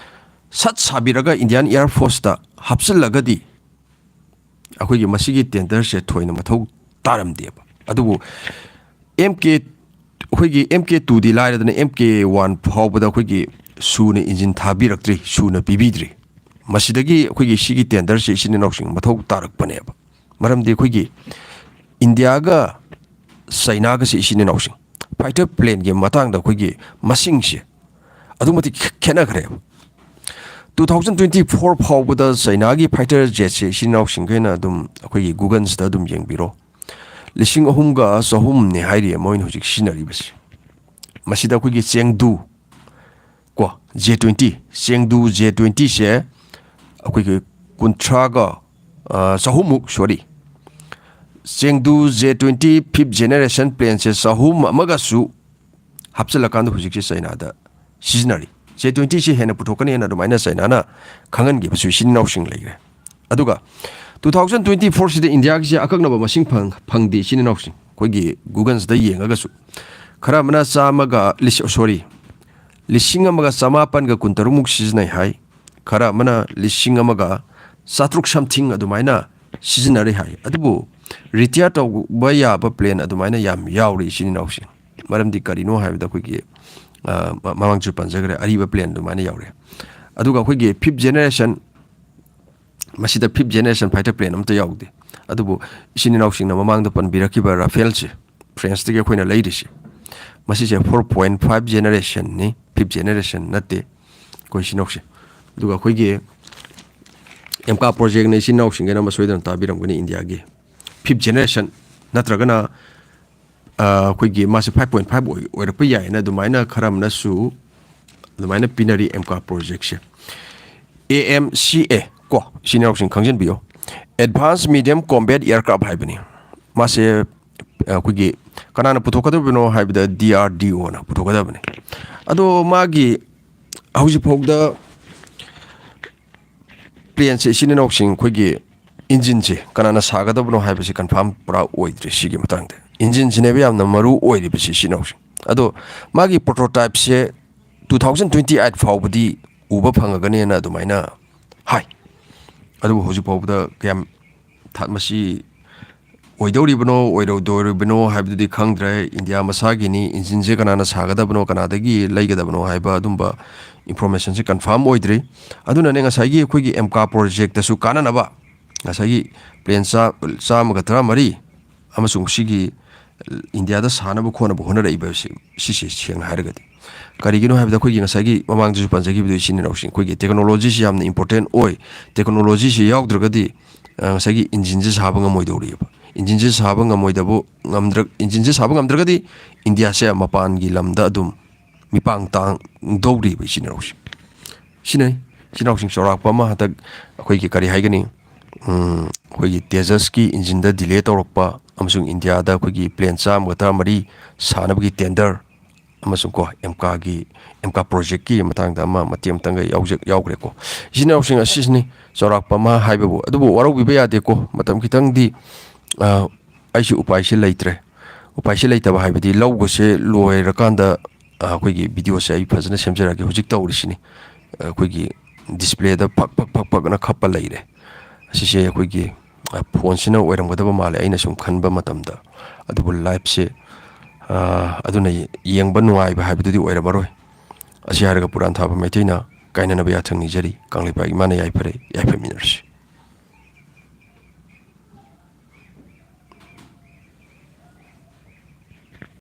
ꯁꯠ ꯁꯥꯕꯤꯔꯒ ꯏꯟꯗꯤꯌꯥꯟ ꯑꯦꯌꯥꯔ ꯐꯣꯔꯁꯇ ꯍꯥꯞꯆꯤꯜꯂꯒꯗꯤ ꯑꯩꯈꯣꯏꯒꯤ ꯃꯁꯤꯒꯤ ꯇꯦꯟꯗꯔꯁꯦ ꯊꯣꯏꯅ ꯃꯊꯧ ꯇꯥꯔꯝꯗꯦꯕ꯫ ꯑꯗꯨꯕꯨ ꯑꯦꯝ ꯀꯦ, ꯑꯩꯈꯣꯏꯒꯤ ꯑꯦꯝ ꯀꯦ ꯇꯨꯗꯤ ꯂꯥꯏꯔꯗꯅ, ꯑꯦꯝ ꯀꯦ ꯋꯥꯟ ꯐꯥꯎꯕꯗ ꯑꯩꯈꯣꯏꯒꯤ ꯁꯨꯅ ꯏꯟꯖꯤꯟ ꯊꯥꯕꯤꯔꯛꯇ꯭ꯔꯤ, ꯁꯨꯅ ꯄꯤꯕꯤꯗ꯭ꯔꯤ꯫ ꯃꯁꯤꯗꯒꯤ ꯑꯩꯈꯣꯏꯒꯤ ꯁꯤꯒꯤ ꯇꯦꯟꯗꯔꯁꯦ ꯏꯆꯤꯟ ꯏꯅꯥꯎꯁꯤꯡ ꯃꯊꯧ ꯇꯥꯔꯛꯄꯅꯦꯕ꯫ ꯃꯔꯝꯗꯤ ꯑꯩꯈꯣꯏꯒꯤ ꯏꯟꯗꯤꯌꯥꯒ ꯆꯩꯅꯥꯒꯁꯦ, ꯏꯆꯤꯟ ꯏꯅꯥꯎꯁꯤꯡ, ꯐꯥꯏꯇꯔ ꯄ꯭ꯂꯦꯟꯒꯤ ꯃꯇꯥꯡꯗ ꯑꯩꯈꯣꯏꯒꯤ ꯃꯁꯤꯡꯁꯦ ꯑꯗꯨꯛ ꯃꯇꯤꯛ ꯈꯦꯠꯅꯈ꯭ꯔꯦꯕ꯫ Two thousand twenty four ꯐꯥꯎꯕꯗ ꯆꯩꯅꯥꯒꯤ ꯐꯥꯏꯇꯔ ꯖꯦꯠꯁꯦ, ꯏꯆꯤꯟ ꯏꯅꯥꯎꯁꯤꯡꯈꯩꯅ ꯑꯗꯨꯝ ꯑꯩꯈꯣꯏꯒꯤ ꯒꯨꯒꯜꯁꯤꯗ ꯑꯗꯨꯝ ꯌꯦꯡꯕꯤꯔꯣ, ꯂꯤꯁꯤꯡ ꯑꯍꯨꯝꯒ ꯆꯍꯨꯝꯅꯦ ꯍꯥꯏꯔꯤꯌꯦ ꯃꯣꯏꯅ ꯍꯧꯖꯤꯛ ꯁꯤꯖꯤꯟꯅꯔꯤꯕꯁꯦ꯫ ꯃꯁꯤꯗ ꯑꯩꯈꯣꯏꯒꯤ ꯆꯦꯡꯗꯨ, ꯀꯣ, ꯖꯦ ꯇ꯭ꯋꯦꯟꯇꯤ, ꯆꯦꯡꯗꯨ ꯖꯦ ꯇ꯭ꯋꯦꯟꯇꯤꯁꯦ ꯑꯩꯈꯣꯏꯒꯤ ꯀꯨꯟꯊ꯭ꯔꯥꯒ, ꯑ, ꯆꯍꯨꯝꯃꯨꯛ, ꯁꯣꯔꯤ, ꯆꯦꯡꯗꯨ ꯖꯦ ꯇ꯭ꯋꯦꯟꯇꯤ ꯐꯤꯐ ꯖꯦꯅꯦꯔꯦꯁꯟ ꯄ꯭ꯂꯦꯟꯁꯦ ꯆꯍꯨꯝ ꯑꯃꯒꯁꯨ ꯍꯥꯞꯆꯤꯜꯂꯀꯥꯟꯗ ꯍꯧꯖꯤꯛꯁꯦ ꯆꯩꯅꯥꯗ ꯁꯤꯖꯤꯟꯅꯔꯤ꯫ ꯖꯦ ꯇ꯭ꯋꯦꯟꯇꯤꯁꯤ ꯍꯦꯟꯅ ꯄꯨꯊꯣꯛꯀꯅꯤꯅ ꯑꯗꯨꯃꯥꯏꯅ ꯆꯩꯅꯥꯅ ꯈꯪꯍꯟꯈꯤꯕꯁꯨ ꯏꯆꯤꯟ ꯏꯅꯥꯎꯁꯤꯡ ꯂꯩꯈ꯭ꯔꯦ꯫ ꯑꯗꯨꯒ two thousand twenty fourꯁꯤꯗ ꯏꯟꯗꯤꯌꯥꯒꯤꯁꯦ ꯑꯀꯛꯅꯕ ꯃꯁꯤꯡ ꯐꯪ-, ꯐꯪꯗꯦ, ꯏꯆꯤꯟ ꯏꯅꯥꯎꯁꯤꯡ꯫ ꯑꯩꯈꯣꯏꯒꯤ ꯒꯨꯒꯜꯁꯤꯗ ꯌꯦꯡꯉꯒꯁꯨ ꯈꯔ ꯑꯃꯅ ꯆꯥꯝꯃꯒ, ꯂꯤꯁ-, sorry, ꯂꯤꯁꯤꯡ ꯑꯃꯒ ꯆꯃꯥꯄꯟꯒ ꯀꯨꯟꯇꯔꯨꯛꯃꯨꯛ ꯁꯤꯖꯤꯟꯅꯩ ꯍꯥꯏ, ꯈꯔ ꯑꯃꯅ ꯂꯤꯁꯤꯡ ꯑꯃꯒ ꯆꯥꯇ꯭ꯔꯨꯛ something ꯑꯗꯨꯃꯥꯏꯅ ꯁꯤꯖꯤꯟꯅꯔꯤ ꯍꯥꯏ꯫ ꯑꯗꯨꯕꯨ ꯔꯤꯇꯤꯌꯥꯔ ꯇꯧꯕ ꯌꯥꯕ ꯄ꯭ꯂꯦꯟ ꯑꯗꯨꯃꯥꯏꯅ ꯌꯥꯝ ꯌꯥꯎꯔꯤ ꯏꯆꯤꯟ ꯏꯅꯥꯎꯁꯤꯡ꯫ ꯃꯔꯝꯗꯤ ꯀꯔꯤꯅꯣ ꯍꯥꯏꯕꯗ ꯑꯩꯈꯣꯏꯒꯤ, ꯑ, ꯃ-, ꯃꯃꯥꯡꯁꯨ ꯄꯟꯖꯈ꯭ꯔꯦ, ꯑꯔꯤꯕ ꯄ꯭ꯂꯦꯟ ꯑꯗꯨꯃꯥꯏꯅ ꯌꯥꯎꯔꯦ꯫ ꯑꯗꯨꯒ ꯑꯩꯈꯣꯏꯒꯤ fifth generation, ꯃꯁꯤꯗ fifth generation fighter plane ꯑꯝꯇ ꯌꯥꯎꯗꯦ꯫ ꯑꯗꯨꯕꯨ ꯏꯆꯤꯟ ꯏꯅꯥꯎꯁꯤꯡꯅ ꯃꯃꯥꯡꯗ ꯄꯟꯕꯤꯔꯛꯈꯤꯕ ꯔꯥꯐꯦꯜꯁꯦ, ꯐ꯭ꯔꯦꯟꯁꯇꯒꯤ ꯑꯩꯈꯣꯏꯅ ꯂꯩꯔꯤꯁꯦ, ꯃꯁꯤꯁꯦ four point five generationꯅꯤ, fifth generation ꯅꯠꯇꯦ ꯑꯩꯈꯣꯏ ꯏꯆꯤꯟ ꯏꯅꯥꯎꯁꯦ꯫ ꯑꯗꯨꯒ ꯑꯩꯈꯣꯏꯒꯤ ꯑꯦꯝꯀꯥ ꯄ꯭ꯔꯣꯖꯦꯛꯅ ꯏꯆꯤꯟ ꯏꯅꯥꯎꯁꯤꯡꯒꯤꯅ ꯑꯃ ꯁꯣꯏꯗꯅ ꯇꯥꯕꯤꯔꯝꯒꯅꯤ, ꯏꯟꯗꯤꯌꯥꯒꯤ fifth generation ꯅꯠꯇ꯭ꯔꯒꯅ, ꯑ, ꯑꯩꯈꯣꯏꯒꯤ ꯃꯥꯁꯦ five point five ꯑꯣꯏ-, ꯑꯣꯏꯔꯛꯄ ꯌꯥꯏꯅ ꯑꯗꯨꯃꯥꯏꯅ ꯈꯔ ꯑꯃꯅꯁꯨ ꯑꯗꯨꯃꯥꯏꯅ ꯄꯤꯅꯔꯤ ꯑꯦꯝꯀꯥ ꯄ꯭ꯔꯣꯖꯦꯛꯁꯦ꯫ ꯑꯦ ꯑꯦꯝ ꯁꯤ ꯑꯦ ꯀꯣ, ꯏꯆꯤꯟ ꯏꯅꯥꯎꯁꯤꯡ ꯈꯪꯖꯤꯟꯕꯤꯌꯣ, Advanced Medium Combat Aircraft ꯍꯥꯏꯕꯅꯤ꯫ ꯃꯥꯁꯦ, ꯑ, ꯑꯩꯈꯣꯏꯒꯤ ꯀꯅꯥꯅ ꯄꯨꯊꯣꯛꯀꯗꯕꯅꯣ ꯍꯥꯏꯕꯗ ꯗꯤ ꯑꯥꯔ ꯗꯤ ꯑꯣꯅ ꯄꯨꯊꯣꯛꯀꯗꯕꯅꯤ꯫ ꯑꯗꯣ ꯃꯥꯒꯤ ꯍꯧꯖꯤꯛ ꯐꯥꯎꯗ ꯄ꯭ꯂꯦꯟꯁꯦ ꯏꯆꯤꯟ ꯏꯅꯥꯎꯁꯤꯡ ꯑꯩꯈꯣꯏꯒꯤ ꯏꯟꯖꯤꯟꯁꯦ ꯀꯅꯥꯅ ꯁꯥꯒꯗꯕꯅꯣ ꯍꯥꯏꯕꯁꯤ ꯀꯟꯐꯥꯔꯝ ꯄꯨꯔꯥ ꯑꯣꯏꯗ꯭ꯔꯤ꯫ ꯁꯤꯒꯤ ꯃꯇꯥꯡꯗ ꯏꯟꯖꯤꯟꯁꯤꯅꯦꯕ ꯌꯥꯝꯅ ꯃꯔꯨ ꯑꯣꯏꯔꯤꯕꯁꯤ ꯏꯆꯤꯟ ꯏꯅꯥꯎꯁꯤꯡ꯫ ꯑꯗꯣ ꯃꯥꯒꯤ ꯄ꯭ꯔꯣꯇꯣꯇꯥꯏꯞꯁꯦ two thousand twenty eight ꯐꯥꯎꯕꯗꯤ ꯎꯕ ꯐꯪꯉꯒꯅꯦꯅ ꯑꯗꯨꯃꯥꯏꯅ ꯍꯥꯏ꯫ ꯑꯗꯨꯕꯨ ꯍꯧꯖꯤꯛ ꯐꯥꯎꯕꯗ ꯀꯌꯥꯝ ꯊꯥ-, ꯃꯁꯤ ꯑꯣꯏꯗꯧꯔꯤꯕꯅꯣ, ꯑꯣꯏꯔꯣꯏꯗꯧꯔꯤꯕꯅꯣ ꯍꯥꯏꯕꯗꯨꯗꯤ ꯈꯪꯗ꯭ꯔꯦ꯫ ꯏꯟꯗꯤꯌꯥ ꯃꯁꯥꯒꯤꯅꯤ, ꯏꯟꯖꯤꯟꯁꯦ ꯀꯅꯥꯅ ꯁꯥꯒꯗꯕꯅꯣ, ꯀꯅꯥꯗꯒꯤ ꯂꯩꯒꯗꯕꯅꯣ ꯍꯥꯏꯕ ꯑꯗꯨꯝꯕ ꯏꯟꯐꯣꯔꯃꯦꯁꯟꯁꯦ ꯀꯟꯐꯥꯔꯝ ꯑꯣꯏꯗ꯭ꯔꯤ꯫ ꯑꯗꯨꯅꯅꯦ ꯉꯁꯥꯏꯒꯤ ꯑꯩꯈꯣꯏꯒꯤ ꯑꯦꯝꯀꯥ ꯄ꯭ꯔꯣꯖꯦꯛꯇꯁꯨ ꯀꯥꯟꯅꯅꯕ, ꯉꯁꯥꯏꯒꯤ ꯄ꯭ꯂꯦꯟ ꯆꯥ-, ꯆꯥꯝꯃꯒ ꯇꯔꯥꯃꯔꯤ ꯑꯃꯁꯨꯡ ꯁꯤꯒꯤ ꯏꯟꯗꯤꯌꯥꯗ ꯁꯥꯅꯕ ꯈꯣꯠꯅꯕ ꯍꯣꯠꯅꯔꯛꯏꯕ ꯁꯤ-, ꯁꯤꯁꯦ ꯁꯦꯡꯅ ꯍꯥꯏꯔꯒꯗꯤ꯫ ꯀꯔꯤꯒꯤꯅꯣ ꯍꯥꯏꯕꯗ ꯑꯩꯈꯣꯏꯒꯤ ꯉꯁꯥꯏꯒꯤ ꯃꯃꯥꯡꯗꯁꯨ ꯄꯟꯖꯈꯤꯕꯗꯣ, ꯏꯆꯤꯟ ꯏꯅꯥꯎꯁꯤꯡ, ꯑꯩꯈꯣꯏꯒꯤ ꯇꯦꯛꯅꯣꯂꯣꯖꯤꯁꯤ ꯌꯥꯝꯅ ꯏꯝꯄꯣꯔꯇꯦꯟ ꯑꯣꯏ꯫ ꯇꯦꯛꯅꯣꯂꯣꯖꯤꯁꯤ ꯌꯥꯎꯗ꯭ꯔꯒꯗꯤ, ꯑ, ꯉꯁꯥꯏꯒꯤ ꯏꯟꯖꯤꯟꯁꯦ ꯁꯥꯕ ꯉꯝꯃꯣꯏꯗꯧꯔꯤꯑꯕ꯫ ꯏꯟꯖꯤꯟꯁꯦ ꯁꯥꯕ ꯉꯝꯃꯣꯏꯗꯕ, ꯉꯝꯗ꯭ꯔ-, ꯏꯟꯖꯤꯟꯁꯦ ꯁꯥꯕ ꯉꯝꯗ꯭ꯔꯒꯗꯤ ꯏꯟꯗꯤꯌꯥꯁꯦ ꯃꯄꯥꯟꯒꯤ ꯂꯝꯗ ꯑꯗꯨꯝ ꯃꯤꯄꯥꯡ ꯇꯥꯡꯗꯧꯔꯤꯕ, ꯏꯆꯤꯟ ꯏꯅꯥꯎꯁꯤꯡ꯫ ꯁꯤꯅꯤ, ꯏꯆꯤꯟ ꯏꯅꯥꯎꯁꯤꯡ, ꯆꯥꯎꯔꯥꯛꯄ ꯑꯃ ꯍꯟꯗꯛ ꯑꯩꯈꯣꯏꯒꯤ ꯀꯔꯤ ꯍꯥꯏꯒꯅꯤ, ꯎꯝ, ꯑꯩꯈꯣꯏꯒꯤ ꯇꯦꯖꯁꯀꯤ ꯏꯟꯖꯤꯟꯗ ꯗꯤꯂꯦ ꯇꯧꯔꯛꯄ ꯑꯃꯁꯨꯡ ꯏꯟꯗꯤꯌꯥꯗ ꯑꯩꯈꯣꯏꯒꯤ ꯄ꯭ꯂꯦꯟ ꯆꯥꯝꯃꯒ ꯇꯔꯥꯃꯔꯤ ꯁꯥꯅꯕꯒꯤ ꯇꯦꯟꯗꯔ ꯑꯃꯁꯨꯡ ꯀꯣ, ꯑꯦꯝꯀꯥꯒꯤ, ꯑꯦꯝꯀꯥ ꯄ꯭ꯔꯣꯖꯦꯛꯀꯤ ꯃꯇꯥꯡꯗ ꯑꯃ ꯃꯇꯦꯛ ꯑꯃꯇꯪꯒ ꯌꯥꯎꯖ-, ꯌꯥꯎꯈ꯭ꯔꯦꯀꯣ꯫ ꯏꯆꯤꯟ ꯏꯅꯥꯎꯁꯤꯡ, ꯑꯁꯤꯁꯤꯅꯤ ꯆꯥꯎꯔꯥꯛꯄ ꯑꯃ ꯍꯥꯏꯕꯕꯨ꯫ ꯑꯗꯨꯕꯨ ꯋꯥꯔꯧꯕꯤꯕ ꯌꯥꯗꯦꯀꯣ, ꯃꯇꯝ ꯈꯤꯇꯪꯗꯤ, ꯑ, ꯑꯩꯁꯨ ꯎꯄꯥꯏꯁꯤ ꯂꯩꯇ꯭ꯔꯦ꯫ ꯎꯄꯥꯏꯁꯦ ꯂꯩꯇꯕ ꯍꯥꯏꯕꯗꯤ ꯂꯧꯒꯁꯦ ꯂꯣꯏꯔꯀꯥꯟꯗ, ꯑ, ꯑꯩꯈꯣꯏꯒꯤ videoꯁꯦ ꯑꯩ ꯐꯖꯅ ꯁꯦꯝꯖꯔꯛꯀꯦ꯫ ꯍꯧꯖꯤꯛ ꯇꯧꯔꯤꯁꯤꯅꯤ, ꯑꯩꯈꯣꯏꯒꯤ displayꯗ ꯐꯛ ꯐꯛ ꯐꯛ ꯐꯛꯅ ꯈꯞꯄ ꯂꯩꯔꯦ꯫ ꯑꯁꯤꯁꯦ ꯑꯩꯈꯣꯏꯒꯤ, ꯑ, phoneꯁꯤꯅ ꯑꯣꯏꯔꯝꯒꯗꯕ ꯃꯥꯜꯂꯦ ꯑꯩꯅ ꯁꯨꯝ ꯈꯟꯕ ꯃꯇꯝꯗ꯫ ꯑꯗꯨꯕꯨ liveꯁꯦ, ꯑ, ꯑꯗꯨꯅ ꯌꯦꯡꯕ ꯅꯨꯡꯉꯥꯏꯕ ꯍꯥꯏꯕꯗꯨꯗꯤ ꯑꯣꯏꯔꯝꯃꯔꯣꯏ꯫ ꯑꯁꯤ ꯍꯥꯏꯔꯒ ꯄꯨꯔꯥꯟ ꯊꯥꯕ ꯃꯩꯇꯩꯅ ꯀꯥꯏꯅꯅꯕ ꯌꯥꯊꯪ ꯅꯤꯖꯔꯤ꯫ ꯀꯪꯂꯩꯄꯥꯛ ꯏꯃꯥꯅ ꯌꯥꯏꯐꯔꯦ, ꯌꯥꯏꯐꯃꯤꯟꯅꯔꯁꯤ꯫